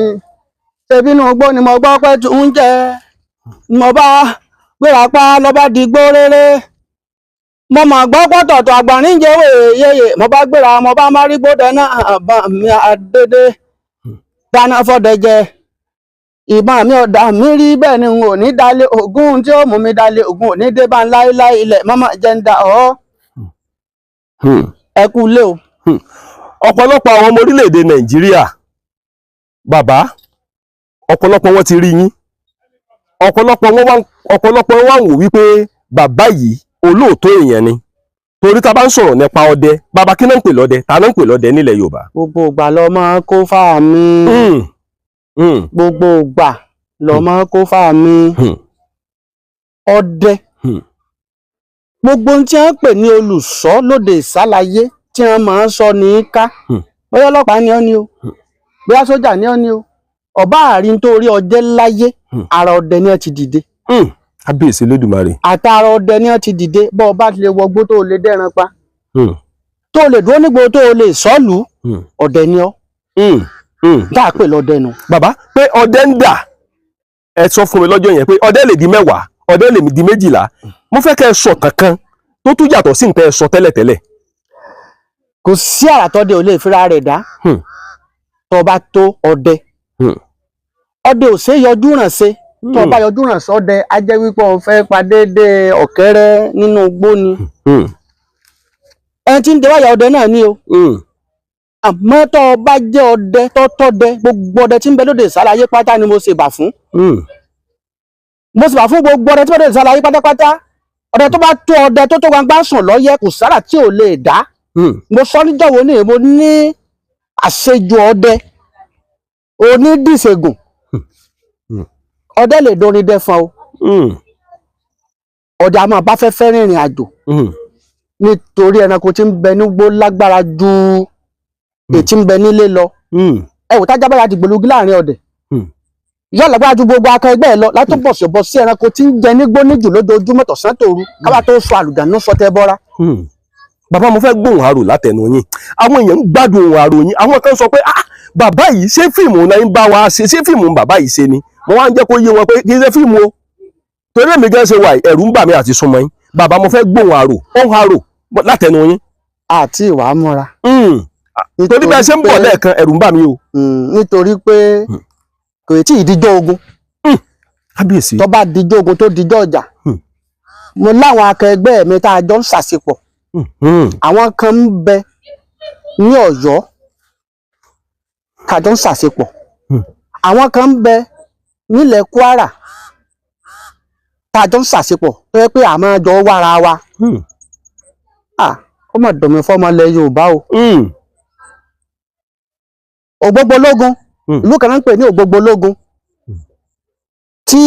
Ṣèbínú gbó ni mo gbọ́ pé tún ń jẹ, mo bá gbéra pa lọ́ba dìgbò rere. Mo mà gbọ́ pọ̀tọ̀tọ̀ àgbọ̀nrín jẹ́wé yéyè. Mo bá gbéra, mo bá márígbódẹ náà bàn mí àdédé dáná fọdẹ jẹ. Ìbọn mi ò dà mí rí, bẹ́ẹ̀ ni n ò ní dalẹ̀ ògún tí ó mú mi dalẹ̀ ògún ò ní dé bá ń láéláé. Ilẹ̀ mọ́mọ́ jẹ́ ń da ọ́. Ẹ kú lé o. Ọ̀pọ̀lọpọ̀ àwọn ọmọ orílẹ̀-èdè Nàìjíríà, bàbá, ọ̀pọ̀lọpọ̀ wọn ti rí yín, ọ̀pọ̀lọpọ̀ wọn wá ń wò wípé bàbá yìí olóòótọ́ èèyàn ni, torí tá a bá ń sọ̀rọ̀ nípa ọdẹ, bàbá, kí náà ń pè lọ́dẹ? Ta náà ń pè lọ́dẹ nílẹ̀ Yorùbá? Gbogbo ìgbà lọ máa kó fáà mi. Gbogbo ìgbà lọ máa kó fáà mi. Ọdẹ, gbogbo ohun tí wọ́n ń pè ní olùṣọ́ lóde ìsálayé tí wọ́n máa ń sọ ní í ká. Bóyá ọlọ́pàá ni ọ́ ni o, bóyá sójà ni ọ́ ni o, ọba àárín tó rí ọjẹ́ láyé, ara ọdẹ ni ẹ ti dìde. Kábíyèsí Olódùmarè. Àtàrà ọdẹ ni ẹ ti dìde. Bọ́ ọba ti lè wọgbó tó lè dẹ́ran pa, Tó lè dúró nígboro, tó lè sọ́ọ̀lù, ọdẹ ni ọ́. Tá a pè lọ́dẹ nu. Bàbá, pé ọdẹ ń dà, ẹ sọ fún mi lọ́jọ́ yẹn pé ọdẹ lè di 10, ọdẹ lè di 12. Mo fẹ́ kẹ́ ẹ sọ kankan tó tún yàtọ̀ sí nǹkan ẹ sọ tẹ́lẹ̀tẹ́lẹ̀. Kò sí àrà tọ́dẹ ò lè fira rẹ̀ dá tó bá tó ọdẹ. Ọdẹ ò ṣe é yọjú ràn ṣe. Tó bá yọjú ràn sọ́dẹ, á jẹ́ wípé o fẹ́ pa déédéé ọ̀kẹ́rẹ́ nínú igbó ni. Ẹni tí ń dewáyà ọdẹ náà ni o. Àmọ́ tó o bá jẹ́ ọdẹ tó tọ́dẹ, gbogbo ọdẹ tí ń bẹ lóde ìsálayé pátá ni mo ṣe bà fún. Mo sì bà fún gbogbo ọdẹ tí ń bẹ lóde ìsálayé pátápátá. Ọdẹ tó bá tó ọdẹ tó tó gbangba sùn lọ́yẹ, kò sára tí ò lè dá. Mo sọ níjọ́wọ́ ní mo ní àṣejù ọdẹ onídìṣègùn. Ọdẹ lè dorin dẹfọn o. Ọdẹ a máa bá fẹ́fẹ́ rìnrìn àjò nítorí ẹranko tí ń bẹ nígbó lágbára ju èyí tí ń bẹ nílé lọ. Ẹ wò tájá báyà dìgbòlugi láàrin ọdẹ, yóò lágbára ju gbogbo akọ ẹgbẹ́ ẹ lọ látó bọ̀sọ̀bọ̀ sí ẹranko tí ń jẹ nígbó níjù lójoojúmọ́ tọ̀sán tòru, káwá tó sọ àlùdànù sọtẹ bọ́ra. Bàbá, mo fẹ́ gbóhùn àrò látẹnu yín. Àwọn èèyàn ń gbádùn ohùn àrò yín. Àwọn kan sọ pé, "Ah, bàbá yìí, ṣé fíìmù náà ń bá wa ṣe? Ṣé fíìmù bàbá yìí ṣe ni?" Mo wá ń jẹ́ kó yé wọn pé kì í ṣe fíìmù o, torí èmi gan ṣe wà yìí, ẹ̀rù ń bà mí àti súnmọ́ yín. Bàbá, mo fẹ́ gbóhùn àrò, ohùn àrò látẹnu yín. Àti ìwà múra. Torí bí a ṣe ń bọ̀ lẹ́ẹ̀kan, ẹ̀rù ń bà mí o. Nítorí pé kò tí ì dijọ́ ogun. Kábíyèsí. Tó bá dijọ́ ogun, tó dijọ́ ọjà, mo láwọn akẹgbẹ́ mi tá a jọ ń ṣàṣepọ̀. Àwọn kan ń bẹ ní Ọ̀yọ́ tá a jọ ń ṣàṣepọ̀. Àwọn kan ń bẹ nílẹ̀ Kwara tá a jọ ń ṣàṣepọ̀, tó yẹ pé a máa jọ wára wa. Ah, ó mà dùn mí fọ́mọ ilẹ̀ Yorùbá o. Ògbógbólógún, ìlú kan náà ń pè ní Ògbógbólógún. Tí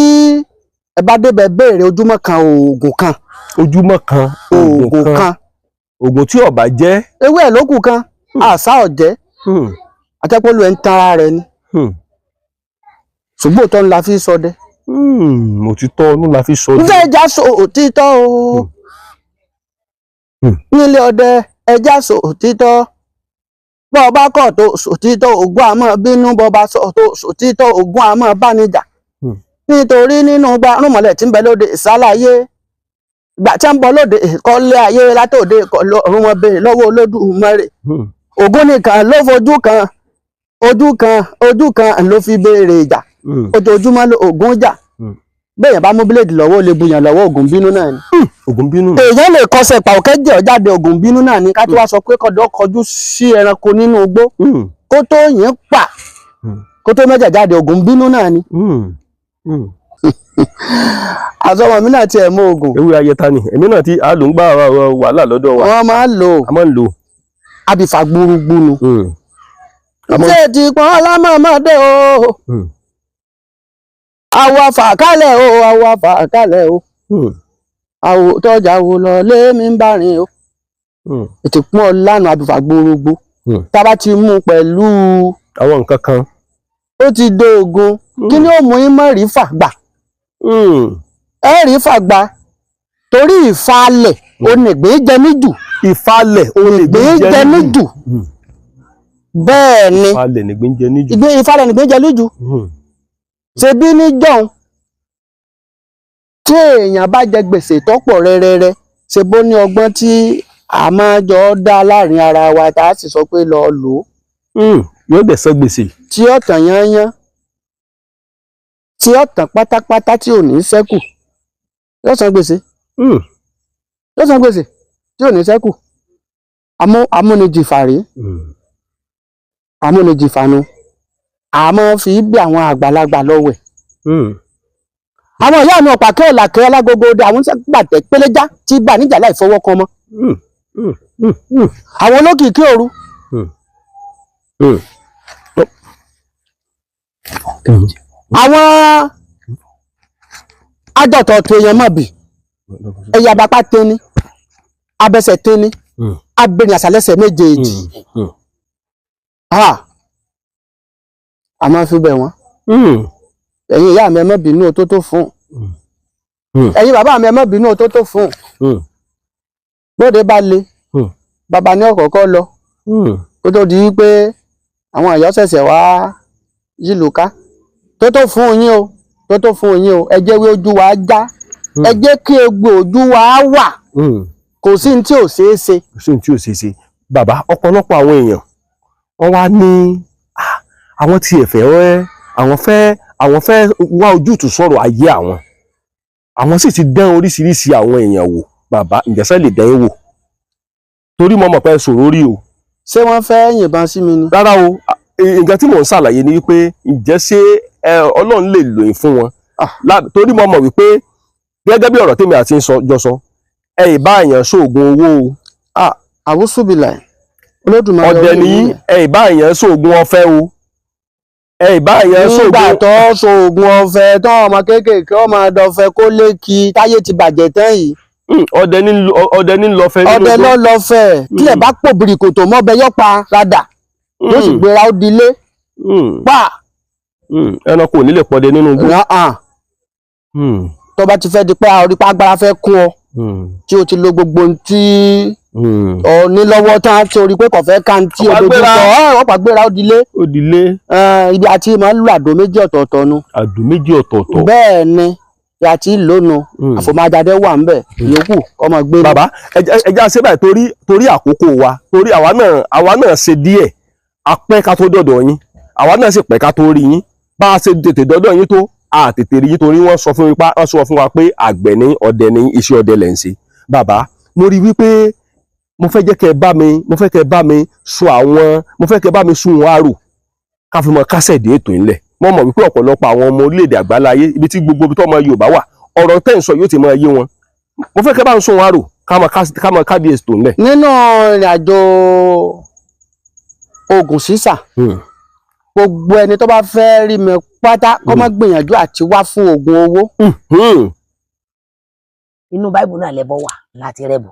ẹ bá débẹ̀, béèrè ojúmọ́ kan oògùn kan. Ojúmọ́ kan oògùn kan. Oògùn tí ọba jẹ́. Ewé ẹ̀ lókù kan, àṣà ọ̀jẹ́ àtẹ́pọ́lù ẹ̀ ń tan ara rẹ̀ ni. Ṣùgbọ́n òótọ́ ńlá fi sọdẹ. Òtítọ́ ọdún la fi sọ. Nílé ẹja sọ òtítọ́ o. Nílé ọdẹ, ẹja sọ òtítọ́. Bọ́ ọba kọ̀ tó sòtítọ́, ògùn àmọ́ bínú. Bọ́ ọba sọ tó sòtítọ́, ògùn àmọ́ bánijà. Nítorí nínú gba rúmọlẹ̀ tí ń bẹ lóde ìsáláyé, ìgbà tí ń bọ lóde ìkọ́lé ayé látòde ọ̀run, wọn béèrè lọ́wọ́ Olódùmarè. Ògún nìkan ló fojú kan, ojú kan, ojú kan ló fi béèrè ìjà. Ojoojúmọ́ ló Ògún jà. Bẹ́ẹ̀ bá mú bíléèdì lọ́wọ́, ó lè buyàn lọ́wọ́, Ògún bínú náà ni. Ògùn bínú. Èèyàn lè kọsẹ̀ pàókẹ́ jẹ́ ọ̀jáde, Ògún bínú náà ni. Ká tó wá sọ pé kọ́dọ̀ kọjú sí ẹranko nínú igbó, kó tó yín pa, kó tó mẹ́jà jáde, Ògún bínú náà ni. Àtọmọ mi náà tiẹ̀ mú Ògún. Ewé ayẹta ni èmi náà tí a lò ń gbà wàhálà lọ́dọ̀ wa. Wọ́n máa ń lò. A máa ń lò. Abìfà gbúrúgbúnu. Àmọ́- Ṣé ti pọ́n ọlámọ̀mọ́dé o? Àwọ̀ àfàkálẹ̀ o, àwọ̀ àfàkálẹ̀ o. Àwọ̀ tọ́jà wo lọ lé mi ń bá rìn o. Ètò pọ́n ọlánà abìfà gbúrúgbú. Tá a bá ti mú un pẹ̀lú àwọn nǹkan kan. Ó ti dóògùn. Kí ni ó mú yín mọ́ rí fà gbà? Ẹ rí fà gbà torí ìfalẹ̀ onígbín jẹ níjù. Ìfalẹ̀ ìgbín jẹ níjù, bẹ́ẹ̀ ni. Ìfalẹ̀ nìgbín jẹ níjù. Ìgbín ìfalẹ̀ nìgbín jẹ níjù. Ṣe bí níjọ́un tí èèyàn bá jẹ gbèsè tó pọ̀ rẹ́rẹ́rẹ́, ṣe bó ní ọgbọ́n tí a máa jọ dá láàrin ara wa, tá a sì sọ pé lọ́ọ́ lò ó. Yóò dẹ̀ san gbèsè. Tí ó tàn yányán, tí ó tàn pátápátá, tí ò ní ṣẹ́kù, yóò san gbèsè. Yóò san gbèsè tí ò ní ṣẹ́kù. Amúnijìfà rèé. Amúnijìfà nu, àmọ́ fi bí àwọn àgbàlagbà lọ́wẹ̀. Àwọn ìyá mi ọ̀pàkẹ́ ọ̀làkẹ́ alágogo dé, àwọn gbàtẹ́ péléjá tí bà níjà láì fọwọ́ kan mọ́. Àwọn olókìkí òru. Àwọn ajọ̀tọ̀tọ̀ èèyàn mọ̀ bì ẹ̀yà bàpá tẹni abẹsẹ̀ tẹni abẹni àṣàlẹ́sẹ̀ méjèèjì. Ha, a máa fi bẹ̀ wọ́n. Ẹ̀yin ìyá mi, ẹ má bínú o, tó tó fún. Ẹ̀yin bàbá mi, ẹ má bínú o, tó tó fún. Bóde bá le. Bàbá ní ọ̀kọ̀ọ̀kọ̀ lọ kó tó di pé àwọn ẹ̀yọ́ ṣẹ̀ṣẹ̀ wá yìlù ká. Tó tó fún yín o, tó tó fún yín o, ẹ jẹ́ wí ojú wa já, ẹ jẹ́ kí egbò ojú wa wà, kò sí ní tí ò ṣeé ṣe. Kò sí ohun tí ò ṣeé ṣe. Bàbá, ọ̀pọ̀lọpọ̀ àwọn èèyàn wọ́n wá ní àwọn tí ẹ fẹ́ ẹ́, àwọn fẹ́ wá ojútùú sọ̀rọ̀ ayé àwọn, àwọn sì ti dán oríṣiríṣi àwọn èèyàn wò. Bàbá, ǹjẹ́ sẹ́ lè dán yín wò? Torí mo mọ̀ pé ẹ sọ̀rọ̀ rí o. Ṣé wọ́n fẹ́ yìnbọn sí mi ni? Rárá o, nǹkan tí mò ń ṣàlàyé ni wípé ǹjẹ́ ṣé Ọlọ́run lè lò yín fún wọn? Torí mo mọ̀ wípé gẹ́gẹ́ bí ọ̀rọ̀ tèmi àti ń sọ jọ sọ, ẹ ì bá èèyàn ṣoògùn owó o. Àwùsùbìlà Olódùmarè. Ọdẹ orí ní mi. ẹ ì bá èèyàn ṣoògùn ọ̀fẹ́ o, ẹ ì bá èèyàn Nígbà ṣoògùn. tó ṣoògùn ọ̀fẹ́ tán, ọmọ kéékèèké ọmọ ọdọfẹ kó lé kí táyé ti bàjẹ́ tán yìí. Ọdẹ ní lọ fẹ́ nínú Ọdẹ igbó. lọ lọfẹ kílẹ̀ bá pò bìrìkòtò mọ́bẹ yọ́pa radà tó sì gbéra ó dilé pa. Ẹranko ò ní lè pọdẹ nínú igbó. Ràn-án tó bá ti fẹ́ di pé orí pa agbára fẹ́ kún ọ, tí o ti lo gbogbo ohun tí ọ ní lọ́wọ́ tán, tí o rí pé kò fẹ́ ká tí o Ọ̀pá dojú gbéra. kọ ọ, ọ̀pá gbéra ó dilé. Ó dilé. Ibi àti máa ń lo àdó méjì ọ̀tọ̀ọ̀tọ̀ nu. Àdó méjì ọ̀tọ̀ọ̀tọ̀. Bẹ́ẹ̀ ni, ibi àti lónu àfòmájáde wà ń bẹ̀, yòókù ọmọ gbé ní. Bàbá, ẹ jẹ́ àṣẹ báyìí torí àkókò wa, torí àwa náà ṣe díẹ̀ apẹ́ ká tó dọ̀dọ̀ yín, àwa náà sì pẹ́ ká tó rí yín. Bá a ṣe tètè dọ́dọ̀ yín tó, a tètè rí yín torí wọ́n sọ fún wa pé àgbẹ̀ ní ọdẹ ní iṣẹ́ ọdẹ lẹ̀ ń ṣe. Bàbá, mo rí wípé mo fẹ́ kẹ́ ẹ bá mi sọ àwọn mo fẹ́ kẹ́ ẹ bá mi sún wọn àrò ká fi mọ kásẹ̀ dé ètò ńlẹ̀. Mo mọ̀ wípé ọ̀pọ̀lọpọ̀ àwọn ọmọ orílẹ̀-èdè àgbáláyé, ibi tí gbogbo ibi tó ọmọ Yorùbá wà, ọ̀rọ̀ tẹ́ ń sọ yóò ti máa yé wọn. Mo fẹ́ kẹ́ bá ń sún wọn àrò ká mọ ká di ètò ńlẹ̀. Nínú ìrìn àjò oògùn sísà, gbogbo ẹni tó bá fẹ́ rí mi pátá kó má gbìyànjú àti wá fún oògùn owó. Inú báìbù náà lẹbọ wà láti rẹbọ.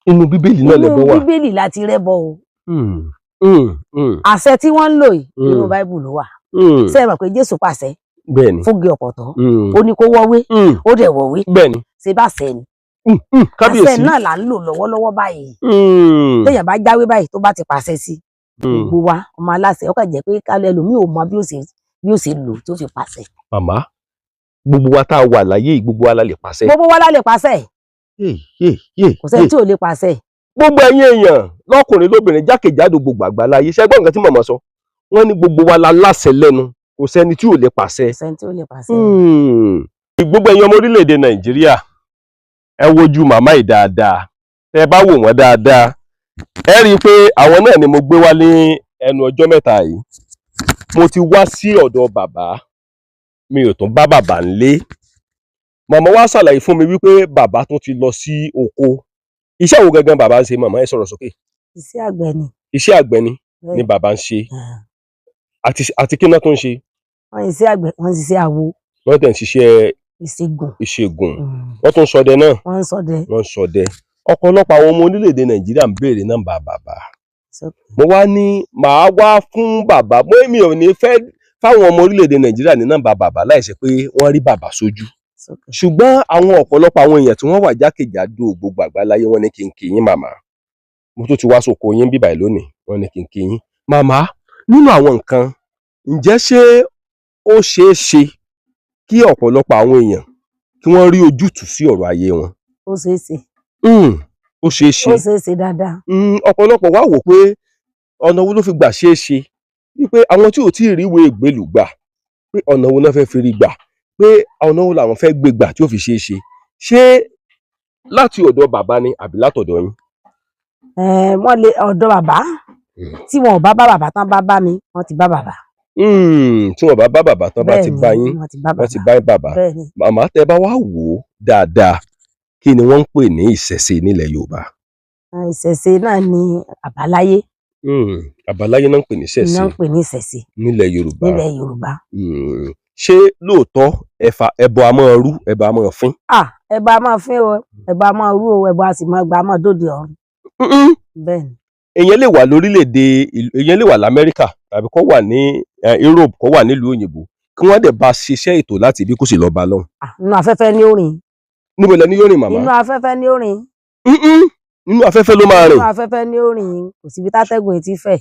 Inú Bíbélì náà lẹbọ Inú wà. Bíbélì láti rẹbọ o. Àṣẹ tí wọ́n ń lò yìí, inú báìbù ló wà. Ṣé ẹ mọ̀ pé Jésù pàṣẹ Bẹ́ẹ̀ni. fúngi ọ̀pọ̀tọ́, ó ní kó wọ́wé, ó dẹ̀ wọ́wé? Bẹ́ẹ̀ni. Ṣe bá ṣẹ ni? Àṣẹ Kábíyèsí. náà là ń lò lọ́wọ́lọ́wọ́ báyìí. Téèyàn bá jáwé báyìí, tó bá ti pàṣẹ sí, gbogbo wa ọmọ aláṣẹ. Ó kàn jẹ́ pé kálẹ̀ ẹlòmíì ò mọ bí ó ṣe lò tó fi pàṣẹ. Màmá, gbogbo wa tá a wà láyé yìí, gbogbo wa la lè pàṣẹ. Gbogbo wa la lè pàṣẹ. Yé, yé, yé, Kò sẹ́ni yé. tí ò lè pàṣẹ. Gbogbo ẹ̀yin èèyàn lọ́kùnrin lóbìnrin jákèjádò gbogbo àgbáláyé, ṣé gbọ́ nǹkan tí màmá sọ? Wọ́n ní gbogbo wa la láṣẹ lẹ́nu, kò sẹ́ni tí ò lè pàṣẹ. Kò sẹ́ni tí ò lè pàṣẹ. Gbogbo ẹ̀yin ọmọ orílẹ̀-èdè Nàìjíríà, ẹ wojú màmá yìí dáadáa. Tẹ́ ẹ bá wò wọ́n dáadáa, ẹ rí i pé àwọn náà ni mo gbé wá ní ẹnu ọjọ́ mẹ́ta yìí. Mo ti wá sí ọ̀dọ̀ bàbá, mi ò tún bá bàbá ńlé. Màmá wa ṣàlàyé fún mi wípé bàbá tún ti lọ sí oko. Iṣẹ́ wo gangan bàbá ń ṣe? Màmá, ẹ sọ̀rọ̀ sókè. Iṣẹ́ àgbẹ̀ ni. Iṣẹ́ àgbẹ̀ ni bàbá ń ṣe. Àti kí náà tó ń ṣe? Wọ́n ń ṣiṣẹ́ àgbẹ̀, wọ́n ń ṣiṣẹ́ awo. Wọ́n tẹ̀ ń ṣiṣẹ́ ìṣègùn. Ìṣègùn. Wọ́n tún ń ṣọdẹ náà. Wọ́n ń ṣọdẹ. Wọ́n ń ṣọdẹ. Ọ̀pọ̀lọpọ̀ àwọn ọmọ orílẹ̀-èdè Nàìjíríà ń béèrè nọ́mbà bàbá. Mo wá ní màá wá fún bàbá mo, mi ò ní fẹ́ fáwọn ọmọ orílẹ̀-èdè Nàìjíríà ní nọ́mbà bàbá láì ṣe pé wọ́n rí bàbá sójú. Ṣùgbọ́n àwọn ọ̀pọ̀lọpọ̀ àwọn èèyàn tí wọ́n wà jákèjádò gbogbo àgbáláyé, wọ́n ní kí n kí yín, màmá. Mo tún ti wá sóko yín bíbáyìí lónìí, wọ́n ní kí n kí yín, màmá. Nínú àwọn nǹkan, ǹjẹ́ ṣé ó ṣeé ṣe kí ọ̀pọ̀lọpọ̀ àwọn èèyàn kí wọ́n rí ojútùú sí ọ̀rọ̀ ayé wọn? Ó ṣeé ṣe. Ó ṣeé ṣe. Ó ṣeé ṣe dáadáa. Ọ̀pọ̀lọpọ̀ wá wò pé ọ̀nà wo ló fi gbà ṣeé ṣe, wípé àwọn tí ò tí ì ríwèé ìgbélùú gbà, pé ọ̀nà wo náà fẹ́ fi rí gbà, pé ọ̀nà wo làwọn fẹ́ gbé gbà tí ó fi ṣeé ṣe. Ṣé láti ọ̀dọ̀ bàbá ni àbí látọ̀dọ̀ yín? Wọ́n lè ọ̀dọ̀ bàbá. Tí wọn ò bá bá bàbá tán bá bá mi, wọ́n ti bá bàbá. Tí wọn bá bá bàbá tán bá ti Bẹ́ẹ̀ni, bá yín, wọ́n ti bá wọ́n ti bàbá. bá bàbá. Bẹ́ẹ̀ni. Màmá, tẹ́ bá wá wò ó dáadáa, kí ni wọ́n ń pè ní ìṣẹ̀ṣe nílẹ̀ Yorùbá? Ìṣẹ̀ṣe náà ni àbáláyé. Àbáláyé náà ń pè ní ìṣẹ̀ṣe. Náà ń pè ní ìṣẹ̀ṣe. Nílẹ̀ Yorùbá. Nílẹ̀ Yorùbá. Ṣé lóòótọ́ ẹ̀fà ẹbọ a máa rú, ẹbọ a máa fín? Ah, ẹbọ a máa fín o, ẹbọ a máa rú o, ẹbọ a sì máa gbà á máa dóde ọ̀run. Bẹ́ẹ̀ni. Èèyàn lè wà lórílẹ̀‐èdè, èèyàn lè wà lamẹ́ríkà tàbí kó wà ní Europe, kó wà nílùú òyìnbó, kí wọ́n dẹ̀ bá ṣiṣẹ́ ètò láti ibi, kó sì lọ́ọ́ bá lọ́hùn. Ah, inú afẹ́fẹ́ ní orin. Níbo lẹni yóò rìn, màmá? Inú afẹ́fẹ́ ní orin. Nínú afẹ́fẹ́ ló máa rìn. Inú afẹ́fẹ́ ní ó rìn, kò síbi tátẹ́gùn yìí ti fẹ́.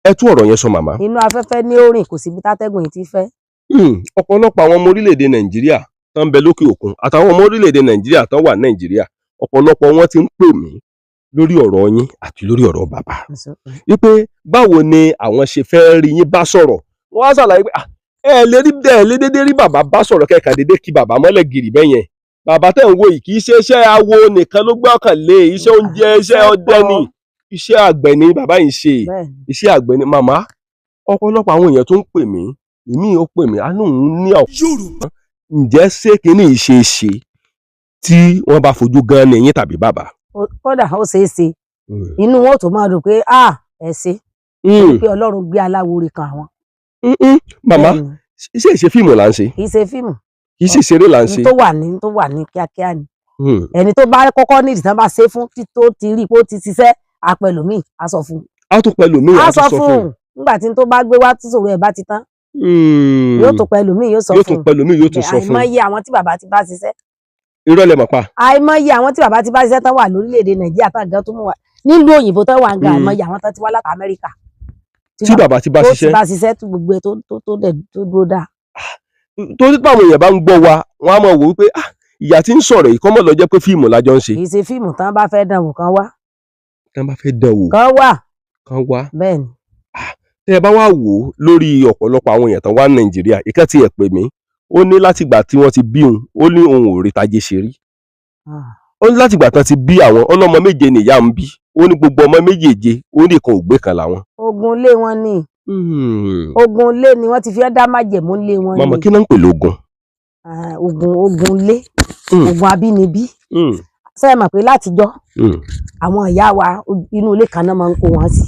Ẹ tún ọ̀rọ̀ yẹn sọ, màmá. Inú afẹ́fẹ́ ní ó rìn, kò síbi tátẹ́gùn yìí ti fẹ́. Ọ̀pọ̀lọpọ̀ àwọn ọmọ orílẹ̀-èdè Nàìjíríà tó ń bẹ lókè òkun àtàwọn ọmọ orílẹ̀-èdè Nàìjíríà tó wà Nàìjíríà, ọ̀pọ̀lọpọ̀ wọn ti ń pè mí lórí ọ̀rọ̀ yín àti lórí ọ̀rọ̀ bàbá, wípé báwo ni àwọn ṣe fẹ́ rí yín bá sọ̀rọ̀. Wọ́n á ṣàlàyé pé, "Ah, ẹ lè rí ẹ lè dédé rí bàbá bá sọ̀rọ̀ kẹ́kà dédé kí bàbá mọ́lẹ̀ gìrì bẹ́yẹn. Bàbá tẹ̀ ń wò yìí, kì í ṣe iṣẹ́ awo nìkan ló gbọ́kàn lé, iṣẹ́ oúnjẹ, iṣẹ́ ọdẹ ni, iṣẹ́ àgbẹ̀ ni bàbá yìí ń ṣe." Bẹ́ẹ̀ ni. Iṣẹ́ àgbẹ̀ ni màmá. Ọ̀pọ̀lọpọ̀ àwọn èèyàn tó ń pè mí, ìmí ò pè mí, àánú òun ní àwọn. Yorùbá. Ǹjẹ́ ṣé kinní yìí ṣe é ṣe tí wọ́n bá fojú gan ni yín tàbí bàbá? Kódà ó ṣeé ṣe, inú wọn ò tó máa dùn pé, ah, ẹ ṣe pé Ọlọ́run gbé aláwo rẹ̀ kan àwọn. Màmá, Bẹ́ẹ̀ ni. ṣé ìṣe fíìmù là ń ṣe? Kì í ṣe fíìmù. Kì í ṣe ìṣeré là ń ṣe. Tó wà ní kíákíá ni. Ẹni tó bá kọ́kọ́ nídìí tán bá ṣe fún tí tó ti rí i pé ó ti ṣiṣẹ́, apẹlòmíì á sọ fún un. Á tún pẹ̀lú mi, Á á sọ tún sọ fún fún un nígbà tí n tó bá gbé wá tí sòrò ẹ̀ bá ti tán, yóò tún pẹlòmíì, yóò sọ Yóò fún tún un. pẹ̀lú mi, yóò tún sọ fún un. Àìmọye àwọn tí bàbá ti bá ṣiṣẹ́. Irọ́ lẹ mọ̀ pa. Àìmọye àwọn tí bàbá ti bá ṣiṣẹ́ tán wà lórílẹ̀‐èdè Nàìjíríà tán gan tó mú wa nílùú òyìnbó tán wà ń ga. Àìmọye àwọn tán ti wá láti Amẹ́ríkà Tí bàbá ti bá tó ti ṣiṣẹ́. bá ṣiṣẹ́ tó gbogbo ẹ̀ tó dẹ̀ tó dúró dáa. Torí pé àwọn èèyàn bá ń gbọ́ wa, wọ́n á máa wò wípé, ah, ìyá tí ń sọ̀rọ̀ yìí kọ́mọ̀ lọ jẹ́ pé fíìmù la jọ ń ṣe. Kì í ṣe fíìmù. Tán bá fẹ́ dán wò, kan wá. Tí wọ́n bá fẹ́ dán wò, Kan wà. Kan wá. Bẹ́ẹ̀ ni. Tẹ́ ẹ bá wá wò ó lórí ọ̀pọ̀lọpọ̀ àwọn èèyàn tán wá ní Nàìjíríà, ìkan tí ẹ pè mí, ó ní látìgbà tí wọ́n ti bí òun, ó ní òun ò rí tajé ṣe rí. Ó ní látìgbà tán ti bí àwọn ọlọ́mọ 7 nìyá ń bí, ó ní gbogbo ọmọ méjèèje, ó ní ìkan ògbé kan làwọn. Ogun ilé wọn ni. Ogun ilé ni wọ́n ti fi ẹ́ dá májẹ̀mú ilé wọn Màmá, ni. kí náà ń pè lógun? Ah, ogun ilé, ogun abínibí. Ṣé ẹ mọ̀ pé látijọ́, àwọn ìyá wa, inú ilé kan náà máa ń kó wọn sí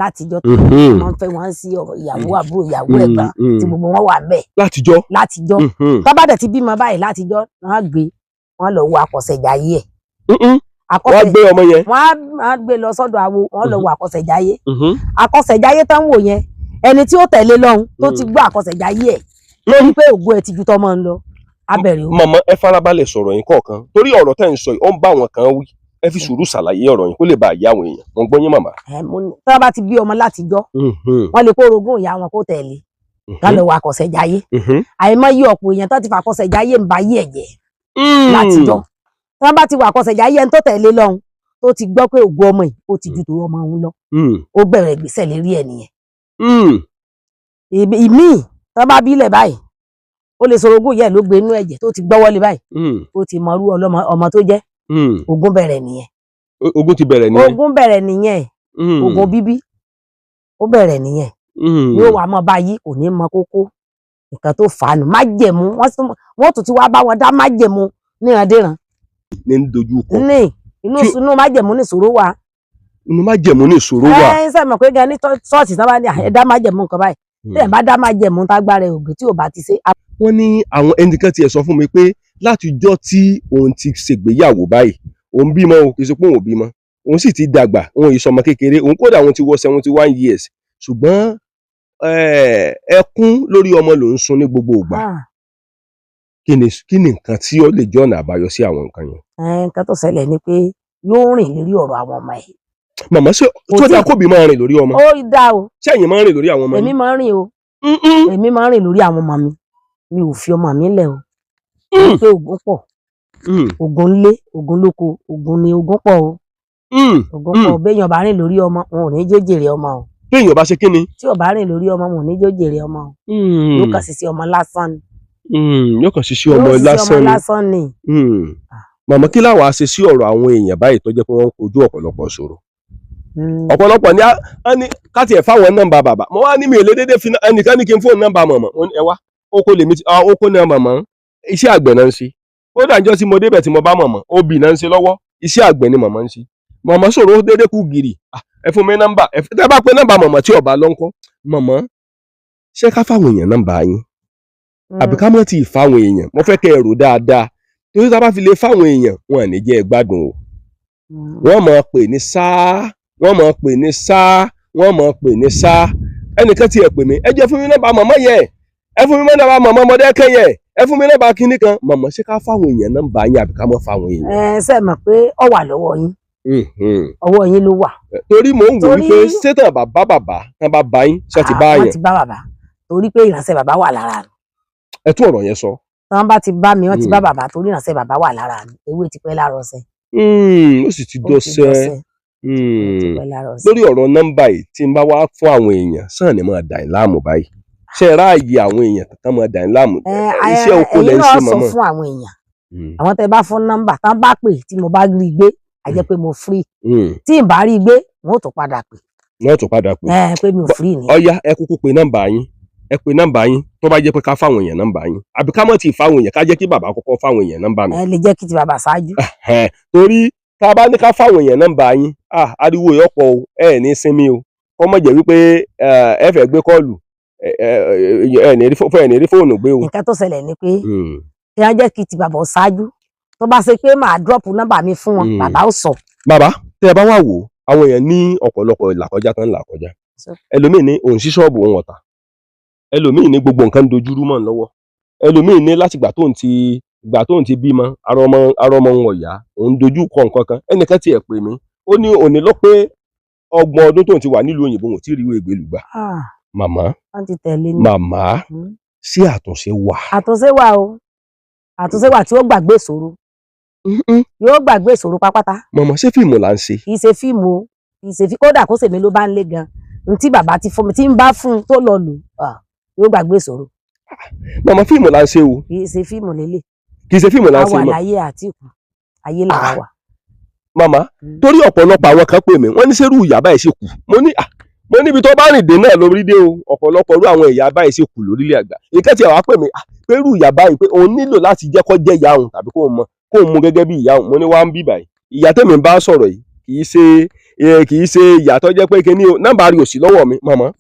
látijọ́, tó máa ń fẹ́ wọn sí ìyàwó, àbúrò ìyàwó, ẹ̀gbọ́n, tí gbogbo wọn wà ńbẹ̀ Látijọ́. látijọ́. Tó bá dẹ̀ ti bímọ báyìí látijọ́, wọ́n á gbé wọ́n lọ wo àkọsẹ̀jáyé ẹ̀. Wọ́n á gbé ọmọ yẹn. Wọ́n á gbé lọ sọ́dọ̀ awo, wọ́n lọ wo àkọsẹ̀jáyé. Àkọsẹ̀jáyé tán wò yẹn, ẹni tí ó tẹ̀lé lọ́hùn tó ti gbọ́ àkọsẹ̀jáyé ẹ̀ lórí pé ògo ẹ̀ ti ju tọmọ ń lọ, abẹ̀rẹ̀ o. Màmá, ẹ farabalẹ̀ sọ̀rọ̀ yín kọ̀ọ̀kan, torí ọ̀rọ̀ tẹ́ ń sọ yìí, ó ń bá àwọn kan wí. Ẹ fi sùúrù ṣàlàyé ọ̀rọ̀ yín kó lè bá àyè àwọn èèyàn. Mo ń gbọ́ yín, màmá. Ẹ, mo ní tí wọ́n bá ti bí ọmọ látijọ́, wọ́n lè kó orogún ìyá wọn kó tẹ̀lé ká lọ wo àkọsẹ̀jáyé. Àìmọye ọ̀pọ̀ èèyàn tó ti fà àkọsẹ̀jáyé ń ba ayé ẹ̀ jẹ́ látijọ́. Tí wọ́n bá ti wọ àkọsẹ̀jáyé, ẹni tó tẹ̀lé lọ́hùn tó ti gbọ́ pé ògo ọmọ yìí ó ti ju tòun ọmọ òun lọ, ó bẹ̀rẹ̀ ìgbésẹ̀ lérí ẹ̀ nìyẹn. Ìmíì tí wọ́n bá bílẹ̀ báyìí, ó lè sorogún ìyá ẹ̀ ló gbé inú ẹ̀jẹ̀ tó ti gbọ́wọ́lé báyìí, ó ti mọrú ọlọ́mọ ọmọ tó jẹ́. Ogun bẹ̀rẹ̀ nìyẹn. Ogun ti bẹ̀rẹ̀ nìyẹn. Ogun bẹ̀rẹ̀ nìyẹn. Ogun bíbí ó bẹ̀rẹ̀ nìyẹn. Yóò wá mọ báyìí, kò ní mọ kókó nǹkan tó fà á nù. Májẹ̀mú, wọ́n tún ti wá bá wọn dá májẹ̀mú nírandéran. Ní ń dojú kọ. Ní inú inú májẹ̀mú ní ìṣòro wà. Inú májẹ̀mú ní ìṣòro wà. Ẹ ń sẹ́mọ̀ pé gan ní ṣọ́ọ̀ṣì tán bá ní ẹ dá májẹ̀mú nǹkan báyìí, tẹ́ẹ̀ bá dá májẹ̀mú, tágbára ẹ̀ ògbé tí ò bá ti ṣe. Wọ́n ní àwọn ẹnìkan tiẹ̀ sọ fún mi pé látijọ́ tí òun ti ṣègbéyàwó báyìí, òun bímọ o, kì í ṣe pé òun ò bímọ, òun sì ti dàgbà, òun yìí sọmọ kékeré, òun kódà òun ti wọ 71 years, ṣùgbọ́n ẹkún lórí ọmọ lòún sun ní gbogbo ìgbà. Kí ni nǹkan tí ó lè jẹ́ ọ̀nà àbáyọ sí àwọn nǹkan yẹn? Nǹkan tó ṣẹlẹ̀ ni pé yóò rìn lórí ọ̀rọ̀ àwọn ọmọ ẹ̀. Màmá, ṣé Kò tó dáa kóbi máa rìn lórí ọmọ? Ó dáa o. Ṣé ẹ̀yin máa ń rìn lórí àwọn ọmọ Èmi yín? máa ń rìn o. Èmi máa ń rìn lórí àwọn ọmọ mi. Mi ò fi ọmọ mi lẹ̀ o, pé ogun pọ̀. Ogun ńlé, ogun lóko, ogun ni, ogun pọ̀ o. Ogun pọ̀. Béèyàn bá rìn lórí ọmọ, wọn ò ní jó jèrè ọmọ o. Téèyàn bá ṣe kí ni? Tí ò bá rìn lórí ọmọ, wọn ò ní jó jèrè ọmọ o. Yóò kàn sí sí ọmọ lásán ni. Yóò kàn sí sí ọmọ Yóò sì sí lásán ọmọ ni. lásán ni. Màmá, kí láwàá ṣe sí ọ̀rọ̀ àwọn èèyàn báyìí tó jẹ́ pé wọ́n ń kojú ọ̀pọ̀lọpọ̀ ìṣòro? Ọ̀pọ̀lọpọ̀ ní á ní káti ẹ̀ fáwọn nọ́mbà bàbá. Mo wá ní mi ò lè dédé fi ẹnìkan ní kí n fóònù nọ́mbà mọ̀mọ́. Mo ní ẹ wá oko lèmi ti oko náà, mọ̀mọ́ iṣẹ́ àgbẹ̀ náà ń ṣe. Kódà níjọ́ tí mo débẹ̀ tí mo bá mọ̀mọ́, obì náà ń ṣe lọ́wọ́, iṣẹ́ àgbẹ̀ ni mọ̀mọ́ ń ṣe. Mọ̀mọ́ sọ̀rọ̀ ó dédé kú gìrì. Ah, ẹ fún mi nọ́mbà ẹ. Tẹ́ bá pé nọ́mbà mọ̀mọ́ tí ọba ló ń kọ́, mọ̀mọ́, ṣé ká fáwọn èèyàn nọ́mbà yín àbí ká mọ̀ tí ì fáwọn èèyàn? Mo fẹ́ kẹ́ ẹ rò dáadáa, torí tá a bá fi lè fáwọn èèyàn, wọn à ní jẹ́ ẹ gbádùn o. Wọ́n máa pè ní sáá, wọ́n máa pè ní sáá, wọ́n máa pè ní sáá. Ẹnìkan tiẹ̀ pè mí, ẹ jẹ́ fún mi nọ́mbà mọ̀mọ́ yẹn, ẹ fún mi nọ́mbà mọ̀mọ́ Mọdákẹ́kẹ́ yẹn, ẹ fún mi nọ́mbà kinní kan. Mọ̀mọ́, ṣé ká fáwọn èèyàn nọ́mbà yín àbí ká mọ̀ fáwọn èèyàn? Ẹ ṣe mọ̀ pé ó wà lọ́wọ́ yín. Ọwọ́ yín ló wà. Torí mò ń wò wípé sétàn bàbá bàbá tán bá bá yín ṣe ti bá Wọ́n yẹn. ti bá bàbá, torí pé ìránṣẹ́ bàbá wà lára mi. Ẹ tún ọ̀rọ̀ yẹn sọ. Tán bá ti bá mi, wọ́n ti bá bàbá, torí ìránṣẹ́ bàbá wà lára mi. Ewé ti pẹ́ lára ọṣẹ. Ó sì ti Ó ti dọ́sẹ́. dọṣẹ. Ó ti pẹ́ lára ọṣẹ. Lórí ọ̀rọ̀ nọ́mbà yìí, tí n bá wá fún àwọn èèyàn sàn ni máa dà yín láàmú báyìí, ṣe ráàyè àwọn èèyàn tán máa dà yín láàmú? Iṣẹ́ oko lẹ́ Ẹ̀yin ń ṣe náà sọ mọ́mọ́. fún àwọn èèyàn, àwọn tẹ́ bá fún nọ́mbà, tán bá pè tí mo bá rí i gbé, a jẹ́ pé mo free. Tí n bá rí i gbé, wọn ò tún padà pè. Náà tún padà pè. Pé mi ò free ni. Ọ̀yá, ẹ kúkú pe nọ́mbà yín, ẹ pe nọ́mbà yín. Tó bá jẹ́ pé ká fáwọn èèyàn nọ́mbà yín, àbí ká mọ̀ tí fáwọn èèyàn, ká jẹ́ kí bàbá kọ́kọ́ fáwọn èèyàn nọ́mbà mi. Ẹ lè jẹ́ kí ti bàbá ṣáájú. Torí tá a bá ní ká fáwọn èèyàn nọ́mbà yín, ariwo yìí ọ̀pọ̀ o, ẹ ní sinmi o. Kọ́ mọ̀ jẹ́ wípé ẹ fẹ́ gbé call, ẹ ní rí fóònù gbé o. Nǹkan tó ṣẹlẹ̀ ni pé kí wọ́n jẹ́ kí ti bàbá ṣáájú. Tó bá ṣe pé màá drop nọ́mbà mi fún wọn, bàbá ó sọ. Bàbá, tẹ́ ẹ bá wà wò, àwọn èèyàn ní ọ̀pọ̀lọpọ̀ ìlàkọjá tán làkọjá. Ẹlòmíì ní òun sí ṣọ́ọ̀bù òun ọ̀tà, ẹlòmíì ní gbogbo nǹkan dojúrú mọ́ ń lọ́wọ́, ẹlòmíì ní láti gbà tóun ti bímọ, ara ọmọ òun ọ̀yá, òun dojú kọ nǹkan kan. Ẹnìkan tiẹ̀ pè mí, ó ní òní ló pé 30 ọdún tóun ti wà nílùú òyìnbó, òun ò tí ì rí ìwé ìgbélú gbà. Màmá, Wọ́n ti tẹ̀lé ní. màmá, ṣé àtúnṣe wà? Àtúnṣe wà o, àtúnṣe wà tí ó gbàgbé ìṣòro, yóò gbàgbé ìṣòro pápátá. Màmá, ṣé fíìmù là ń ṣe? Kì í ṣe fíìmù o, kì í ṣe fí. Kódà kó sèmi ló bá ń lé gan n tí bàbá ti fún mi, tí ń bá fún un tó lọ lò, yóò gbàgbé ìṣòro. Màmá, fíìmù là ń ṣe o. Kì í ṣe fíìmù lélẹ̀. Kì í ṣe fíìmù là ń A ṣe wà mọ́. láyé àtìkù, ayé làwa wà. Màmá, torí ọ̀pọ̀lọpọ̀ àwọn kan pè mí, wọ́n ní sẹ́rù ìyá báyìí ṣe kù. Mo ní mo níbi tó bá rìn dé náà lórí dé o. Ọ̀pọ̀lọpọ̀ irú àwọn ìyá báyìí ṣe kù lórílẹ̀ àgbà. Ìkẹ́ tí àwa pè mí pé irú ìyá báyìí, pé òun nílò láti jẹ́ kó jẹ́ ìyá òun, tàbí kó mọ kó mú gẹ́gẹ́ bí ìyá òun. Mo ní wá ń bí báyìí, ìyá tèmi ń bá sọ̀rọ̀ yìí kì í ṣe ìyá tó jẹ́ pé kíní o. Nọ́mbà rí ò sí lọ́wọ́ mi. Màmá,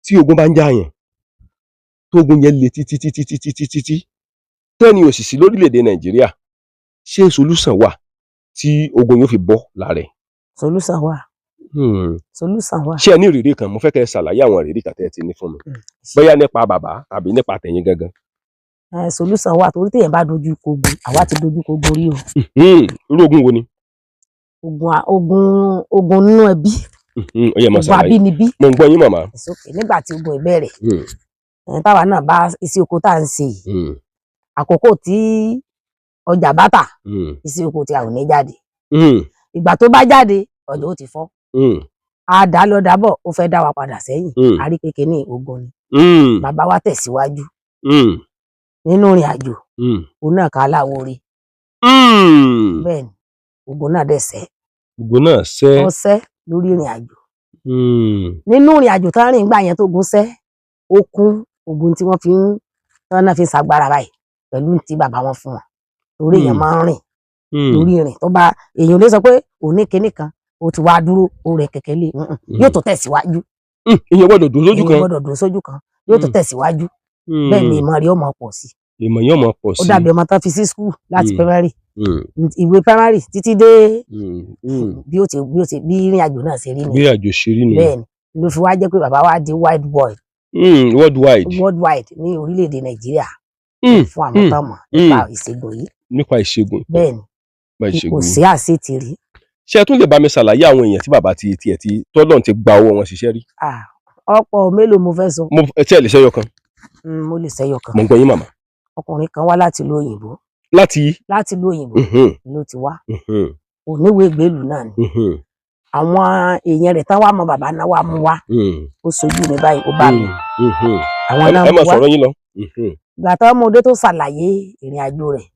tí ogun bá ń já yẹn, tógun yẹn le títí títí títí títí tí tẹ́ni ò sì sí lórílẹ̀‐èdè Nàìjíríà, ṣé solution wà tí ogun yóò fi bọ́ lára ẹ̀? Solution wà, solution wà. Ṣé ẹ ní ìrírí kan? Mo fẹ́ kẹ́ ẹ ṣàlàyé àwọn ìrírí kan tẹ́ ẹ ti ní fún mi, bóyá nípa bàbá tàbí nípa tẹ̀yin gangan. Solution wà, torí téèyàn bá dojú kọ ogun, àwa ti dojú kọ ogun rí o. Irú ogun wo ni? Ogun nínú ẹbí. Ó yẹ máa Ogun ṣàlàyé. àbínibí. Mo ń gbọ́ yín, màmá. It's okay. Nígbà tí ogun ìbẹ̀rẹ̀, táwa náà bá iṣẹ́ oko tá à ń ṣe yìí, àkókò tí ọjà bá tà, iṣẹ́ oko tí a ò ní jáde. Ìgbà tó bá jáde, ọjà ó ti fọ́. A dá lọ dábọ̀, ó fẹ́ dá wa padà sẹ́yìn. A rí pé kíní ogun ni. Bàbá wa tẹ̀síwájú nínú ìrìn àjò òun náà ká láwo rí. Bẹ́ẹ̀ ni ogun náà dẹ̀ ṣẹ́. Ogun náà ṣẹ́. Ó ṣẹ́ lórí ìrìn àjò. Nínú ìrìn àjò tán rìn gbà yẹn tó gun ṣẹ́, ó kún ogun tí wọ́n fi ń tán náà fi ń ṣagbára báyìí pẹ̀lú tí bàbá wọn fún wọn, torí èèyàn máa ń rìn lórí ìrìn tó bá èèyàn lè sọ pé òní kinní kan ó ti wá dúró, ó rẹ kẹ̀kẹ́ lé, yóò tó tẹ̀síwájú. Ìyẹn gbọ́dọ̀ dúró lójú Èèyàn kan. gbọ́dọ̀ dúró sójú kan, yóò tó tẹ̀síwájú. Bẹ́ẹ̀ ni ìmọ̀ rẹ̀ ó máa pọ̀ sí. Ìmọ̀ yóò máa pọ̀ Ó sí. dàbí ọmọ tán fi sí school láti primary, ìwé primary títí dé bí ó ti bí ìrìn àjò náà ṣe rí ni. Bí àjò ṣe rí nù. Bẹ́ẹ̀ ni ló fi wá jẹ́ pé bàbá wa di wide boy. Worldwide. Worldwide ní orílẹ̀-èdè Nàìjíríà fún àwọn tán mọ̀ nípa ìṣègùn yìí. Nípa ìṣègùn. Bẹ́ẹ̀ ni. Nípa Kò ìṣègùn. sí àṣetì rí. Ṣé ẹ tún lè bá mi ṣàlàyé àwọn èèyàn tí bàbá ti tiẹ̀ ti tọ́lọ́run ti gba ọwọ́ wọn ṣiṣẹ́ rí? Ọ̀pọ̀. Mélòó mo fẹ́ sọ? Mo ẹ tí ẹ lè ṣẹ́yọ kan. Mo lè ṣẹyọ kan. Mo ń gbọ́ yín, màmá. Ọkùnrin kan wá láti ìlú òyìnbó. Láti. Láti ìlú òyìnbó ló ti wá. Oníwèé ìgbélú náà ni. Àwọn èèyàn rẹ̀ tán wá mọ bàbá náà wá mú wá. Ó sojú mi báyìí, ó bá mi. Àwọn náà Ẹ mú máa wá. sọ̀rọ̀ yín lọ. Ìgbà tó mú dé tó ṣàlàyé ìrìn àjò rẹ̀,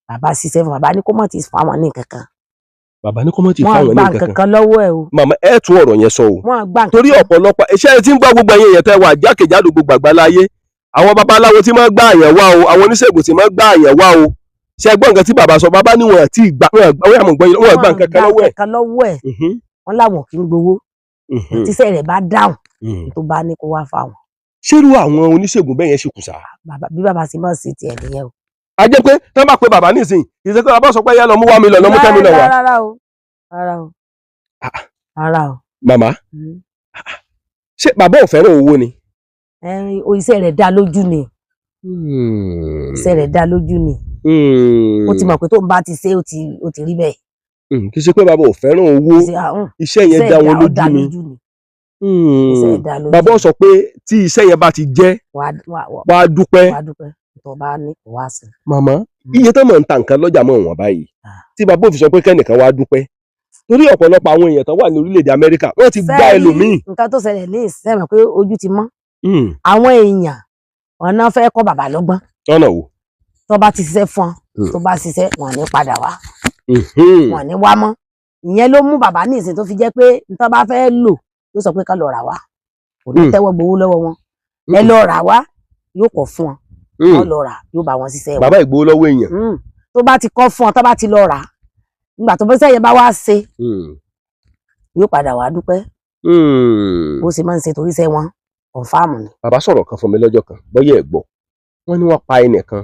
bàbá ṣiṣẹ́ fún bàbá ní kó mọ̀ ti fún àwọn ní nǹkan kan. Bàbá ní kó mọ̀ ti Wọ́n fáwọn ní gba nǹkan nǹkan kan. kan lọ́wọ́ ẹ̀ o. Màmá, ẹ tún ọ̀rọ̀ yẹn sọ o. Wọ́n gba nǹkan Torí ọ̀pọ̀lọpọ̀ iṣẹ́ tí ń gbọ́, gbogbo ẹ̀yin èèyàn tẹ́ wà jákèjádò gbogbo àgbáláyé, àwọn babaláwo tí máa ń gbá àyàn wá o, àwọn oníṣègùn tí máa ń gbá àyàn wá o, ṣe gbọ́ nǹkan tí bàbá sọ? Bàbá ní wọn àti ìgbà wọn àgbà wọn gbà nǹkan kan lọ́wọ́ ẹ̀. Nǹkan lọ́wọ́ ẹ̀. Wọ́n láwọn kì í gbowó. Tíṣẹ́ rẹ̀ bá dáhùn, tó bá ní kó wá fáwọn. Ṣérú àwọn oníṣègùn bẹ́ẹ̀ yẹn ṣe kù sá? Bàbá, bí bàbá ṣe máa ṣe tiẹ̀ nìyẹn o. A jẹ́ pé tán bá pe bàbá nísìnyí, kì í ṣe pé bàbá sọ pé yá lọ mú 1 million, lọ mú 10 million wá. Rárá o, rárá o, rárá o. Màmá, ṣé bàbá ò fẹ́ràn owó ni? Ẹrin o, iṣẹ́ rẹ̀ dá lójú ni, iṣẹ́ rẹ̀ dá lójú ni. Ó ti mọ̀ pé tó ń bá ti ṣe, ó ti rí bẹ́ẹ̀. Kì í ṣe pé bàbá ò fẹ́ràn owó, Ṣe àrùn iṣẹ́ yẹn dá wọn dá lójú ni. lójú ni. Iṣẹ́ dá lójú. Bàbá sọ pé tí iṣẹ́ yẹn bá ti jẹ́, wà wá dúpẹ́. Wà dúpẹ́ tó bá ní kó wá sí. Màmá, iye tó mọ̀ ń ta nǹkan lọ́jà mọ̀ wọ́n báyìí, tí bàbá òfin sọ pé kẹ́nìkan wá dúpẹ́, torí ọ̀pọ̀lọpọ̀ àwọn èèyàn tó wà ní orílẹ̀-èdè Amẹ́ríkà, wọ́n ti gbá Sẹ́ẹ̀rí, ẹlòmíì. Nǹkan tó ṣẹlẹ̀ ní ìsẹ́mọ̀ pé ojú ti mọ́. Àwọn èèyàn wọn náà fẹ́ kọ́ bàbá lọ́gbọ́n. Lọ́nà wo? Tó bá ti ṣiṣẹ́ fún ọ, tó bá ṣiṣẹ́, wọn ní padà wá, wọn ní wá mọ́. Ìyẹn ló mú bàbá ní ìsìn tó fi jẹ́ pé nǹkan bá fẹ́ lò, yóò sọ pé ká lọ rà wá. Kò ní tẹ́wọ́ gbowó lọ́wọ́ wọn. Ẹ lọ rà wá, yóò kọ̀ fún wọn. Wọn lọ rà, yóò bá wọn ṣiṣẹ́ wọn. Bàbá ìgbowó lọ́wọ́ èèyàn. Tó bá ti kọ́ fún ọ, tó bá ti lọ rà, nígbà tó bá sẹ́yìn bá wá ṣe, yóò padà wá dúpẹ́. Bó ṣe máa ń ṣe, torí iṣẹ́ wọn confirm ni. Bàbá sọ̀rọ̀ kan fún mi lọ́jọ́ kan, bọ́yẹ̀ ẹ̀ gbọ́. Wọ́n ní wọ́n pa ẹnìkan,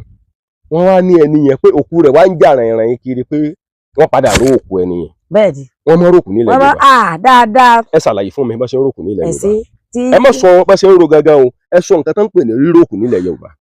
wọ́n wá ní ẹni yẹn pé òkú rẹ̀ wá ń jà rìnrìn kiri, pé wọ́n padà ró òkú ẹni yẹn. Bẹ́ẹ̀ ni. Wọ́n mọ́ rókù nílẹ̀ Wọ́n máa Yorùbá? À dáadáa. Ẹ ṣàlàyé fún mi bá ṣe ń rókù nílẹ̀ Ẹ̀ Yorùbá. sí tí Ẹ má sọ bá ṣe ń ro gangan o, ẹ sọ nǹkan tó ń pè ní ríròkù nílẹ̀ Yorùbá.